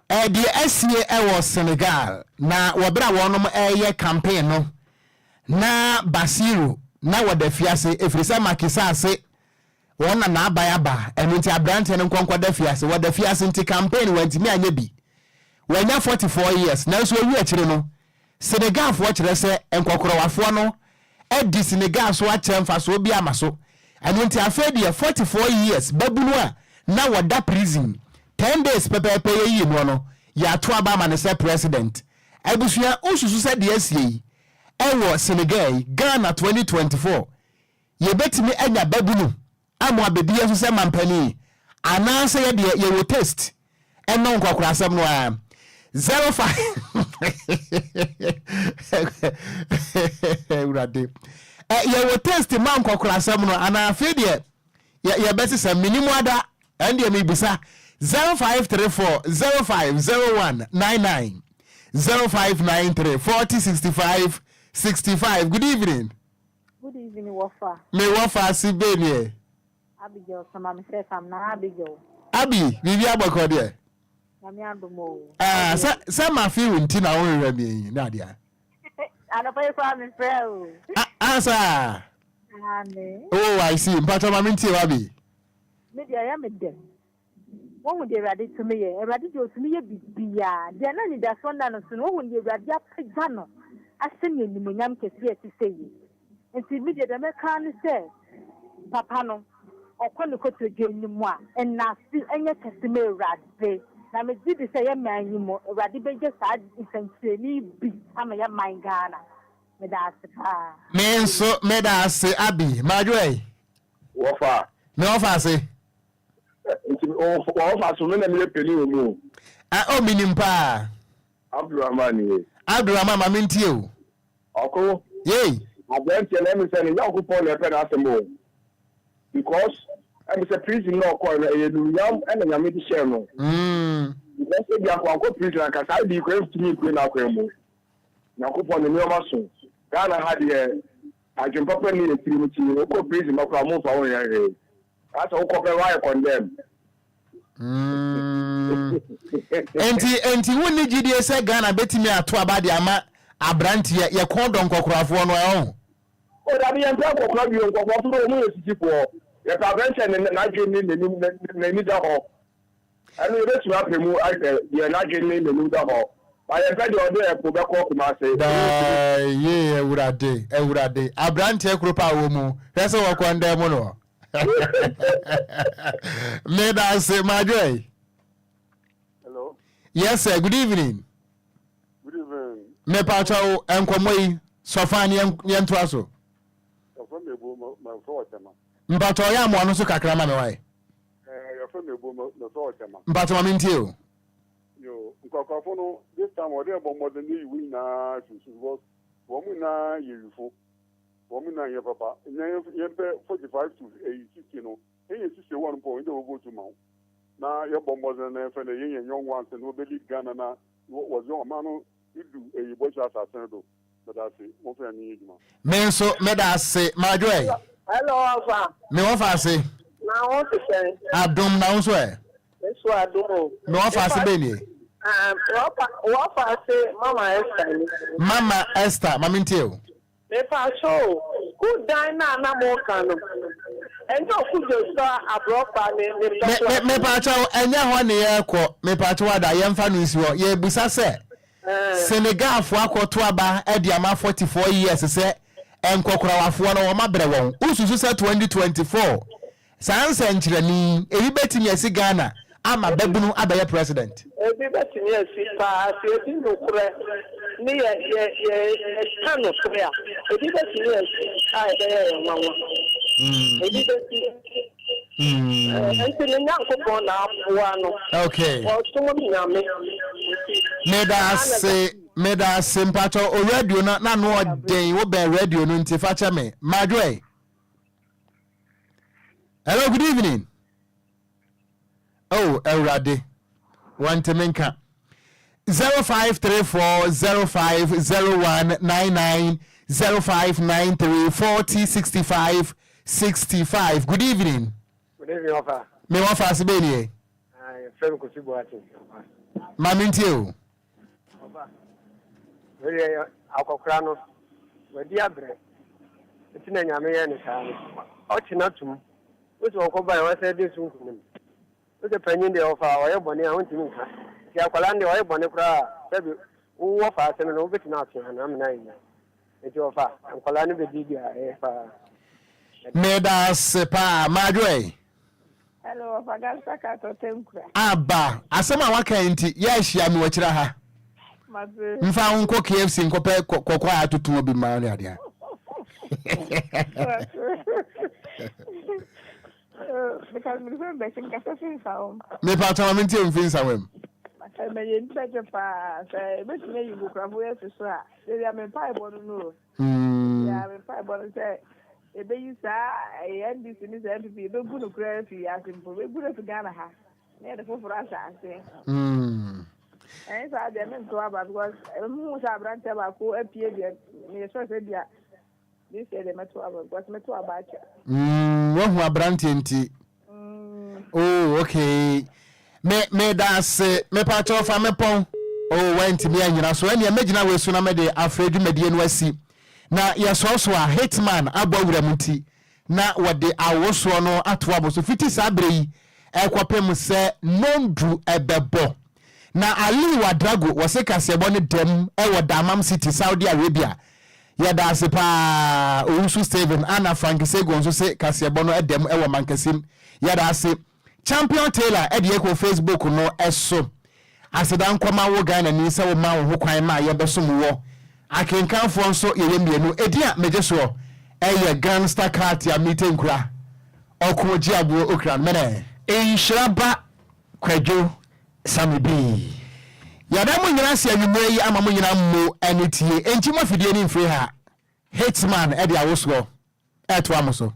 Deɛ asie wɔ Senegal na wɔ berɛ a wɔnom reyɛ campaign no na Bassirou na wɔda fiase ɛfiri sɛ Macky Sall se wɔn na n'aban aba ɛno nti aberanteɛ no nkɔ nkɔda fiase. Wɔda fiase nti campaign wantumi anyɛ bi. Wanya 44 years nanso ɔwie akyire no Senegalfoɔ kyerɛ sɛ nkɔkorɔwafoɔ no adi Senegal so akyɛ mfasoɔ bi ama so. Ɛno nti afei deɛ 44 years babunu a na wɔda prison 10 days pɛpɛɛpɛ yɛyii noɔ no yɛato aba ama no sɛ president. Abusua wosusu sɛ deɛ asie yi ɛwɔ Senegal yi Ghana 2024 yɛbɛtumi anya babunu ama wabɛdi yɛn so sɛ mampanin anaasɛ yɛ deɛ yɛwɔ taste ɛnɔ nkɔkorasɛm no ara 05 awurade yɛwɔ taste ma nkɔkorasɛm no anaa afei deɛ yɛbɛsesa minimu ada ɛn deɛ mebisa 0534 0501 99 0593 40 65 65. Good evening. Good evening wɔfa. Me wɔfa ase bɛn nie. Abigail soma me sɛ sam na Abigail. Abi biribi abɔkɔ deɛ. Nyame adom o. Ah sɛ sɛ ma fi wo nti na wo hwehwɛ me yi na adeɛ. Anɔpa yi koraa me frɛ o. Ah ah saa. Aane. Oh I see mpatsɔ ma me ntie wo Abi. Me deɛ ɛyɛ me dɛ. Woahu deɛ Awurade tumi yɛ? Awurade deɛ ɔtumi yɛ biribiara. Deɛ na anidasoɔ nna no so no, woahu deɛ Awurade apagya no ahyɛ no animuonyam kɛseɛ a ɛte sɛ yi. Nti me deɛ, deɛ mɛka ara ne sɛ, papa no, ɔkɔ ne kotodwe anim a, nnaase nyɛ kɛse ma Awurade. Na megye di sɛ yɛn man yi mu, Awurade bɛyɛ saa nsɛnkyerɛnne yi bi ama yɛn man Ghana. Meda ase paa. Me nso meda ase Abby. Madwoɛ. Wɔfa. Me wɔfa ase. Nti wɔfa so me na meyɛ panin wɔ mu o. Ah oh menim paa. Abdulrahman nie. Abdulrahman ma mentie o. Ɔko. Yei. Aberanteɛ no ɛmi sɛ ne Nyankopɔn na ɛpɛ n'asɛm o. Because ɛmi sɛ prison na ɔkɔɛ no ɛyɛ nunyam ɛna Nyame de hyɛɛ no. Because ebi anka wankɔ prison anka saa ade yi koraa ntumi mpue n'akwan mu. Nyankopɔn ne nneɛma so. Ghana ha deɛ adwen papa nni yɛn tirim nti wokɔ prison mɔ koraa ɔmo nfa wo nyɛ hwee. Asɛ wokɔ pɛ woayɛ condemn. Mm. Enti enti wonni gyidie sɛ Ghana bɛtumi ato aba de ama aberanteɛ yɛ kɔn dɔ nkɔkorafoɔ no ɛho? O dabi yɛmpɛ nkɔkora bio nkɔkorafo no wɔn yɛ sisifoɔ yɛpɛ aberanteɛ ne n'adwene ne n'anim n'ani da hɔ. Ɛno yɛbɛtumi apɛ mu ahwɛ deɛ n'adwene ne n'anim da hɔ. But yɛmpɛ deɛ ɔde ɛpo bɛkɔ Kumase. Daa yie awurade awurade abranteɛ koro paa wɔ mu hwɛ sɛ wɔkɔ ndɛ mu no meda ase madwoɛ. Hello. Yes sir, good evening. Good evening. Mepakyɛw nkɔmmɔ yi sɔfa ne yɛntoa so. Yɛfrɛ me Ebo, mefrɛ wɔ Tema. Mpakyɛw yɛ amoa no so kakra ma me wae. Eh, yɛfrɛ me Ebo, mefrɛ wɔ Tema. Mpakyɛw ma mentie o. Yo, nkwakwafo no, this time wɔde ɛbɔ mmɔden de yi wɔn nyinaa fi so because wɔn nyinaa yɛ wifo. Wɔn nyinaa nyɛ papa. Nyɛ yɛmpɛ 45 to 60 no, yɛnyɛ 61 mpo, ɛnde wɔbɛtu ma wo. Na yɛbɔ mmɔden na yɛfrɛ no yɛnyɛ young ones na wɔbɛlead Ghana na wɔdze ɔman no du eyi bɔhyɛ asase no do. Meda ase, momfa yɛn nyɛ adwuma. Me nso meda ase Madwoe. Hello ɔfa. Me wɔfa ase. Na ho te sɛn? Adom na wo nso ɛ? Me nso adom o. Me wɔfa ase bɛn nie? Ah, wɔfa ase Mama Esther ni. Mama Esther, ma mentie o. Mepakyɛw o, school dan no a na moreka no, ɛnyɛ Okudzeto Aborɔkpa ne ne mpɛsoa so? Mepakyɛw, ɛnyɛ hɔ ne yɛrekɔ. Mepakyɛw ada, yɛmfa no nsi hɔ. Yɛrebisa sɛ, Senegalfoɔ akɔto aba de ama 44 years sɛ nkɔkorawafoɔ no wɔabrɛ wɔn. Wosusu sɛ 2024 Saa nsɛnkyerɛnne yi, ebi bɛtumi asi Ghana ama babunu abɛyɛ president? Ebi bɛtumi asi paa, sɛ yɛdi nokorɛ ne yɛ yɛ yɛ yɛka nokorɛ a, ebi bɛtumi asi a ɛbɛyɛ yɛn nwanwa. Ebi bɛsi. Ɛɛ, nti ne Nyankopɔn na aboa no. Okay. Ɔsom Nyame nti. Meda ase, meda ase mpakyɛ o radio no na no ɔden wo bɛn radio no nti fa kyɛ me. Madwoe. Hello, good evening. Oh, Awurade. Wantumi nka. 0534 050199. 0593 40 65 65. Good evening. Good evening, Ofa. Me wɔfa ase bɛɛ nie. Yɛfrɛ me Kofi Boateng. Ɔfa. Ma mentie o. Ɔfa. Wei deɛ akɔkora no, wadi abrɛ. Nti na Nyame yɛ no saa no. Ɔkye no atom. Wo sɛ ɔkɔ bae, wasan di so nkunim. Wo sɛ panyin deɛ ɔfa a, ɔyɛ bɔne a, wontumi nka. Nti akwadaa no deɛ ɔyɛ bɔne koraa a, sɛbi wo wɔfa ase no no, wobɛtumi apea no amena ayɛ yie. Nti ɔfa, nkwadaa no bɛdi deɛ ɛyɛ paa. Meda ase paa. Madwo ɛ? Hello, ɔfa Gasta ka tɔtɛ nkura. Aba, asɛm a waka yi nti, yɛahyia me wakyira ha. Mate. Mfa wo nkɔ KFC nkɔpɛ kɔkɔɔ a atoto bi mma wo ne adeɛ. Mepa kyɛw ma mentie mfi nsawam. Mɛyɛ nti paa sɛ ebetumi ayi nkokorafo yɛ fi so a, sɛ me mpaebɔ no no o. Mm. Yeah, me mpaebɔ no sɛ ebeyi saa ɛyɛ NDC ne saa NPP ebegu no koraa afi wiase mpo ebegu no afi Ghana ha na yɛde foforɔ ahyɛ aseɛ. Mm. Ɛnyɛ saa deɛ mento aba because mehu sɛ aberanteɛ baako apue deɛ meyɛ sure sɛ bia this year deɛ mɛto aba because mɛto aba akyɛ. Mm, wahu aberanteɛ nti. Oh, okay. Me me da ase. Me pa kyɛw fa me pɔn. Oh, wantumi anyina so. Ɛnneɛ mɛgyina wei so na mede afrɛ dwumadie no asi. Na yɛsɔɔ so a, Hitman abɔ awura mu nti, na wɔde awosoɔ no ato abo so fiti saa berɛ yi ɛkɔpem sɛ nondu ɛbɛbɔ. Na Ali Wadrago wɔse kaseɛbɔ no dɛm ɛwɔ Dammam City, Saudi Arabia. Yɛda ase paa Owusu Stephen ana Frank Sego nso se kaseɛbɔ no da mu wɔ Mankasim. Yɛda ase. Champion Taylor de yɛkɔ Facebook no so. Aseda nkɔma wo Ghanani sɛ wo ma wo ho kwan ma yɛbɛsom woɔ. Akenkanfoɔ nso yɛyɛ mmienu. Edin a megye soɔ yɛ Gangster Katia Mite Nkura Ɔko Gyeaboɔ Okran Mene. Nhyira ba Kwadwo Sammy Bee. Yɛda mo nyina ase anwummerɛ yi ama mo nyina mmo ne tie. Enti mo afidie no mfiri ha. Hitman de awosoɔ retoa mo so.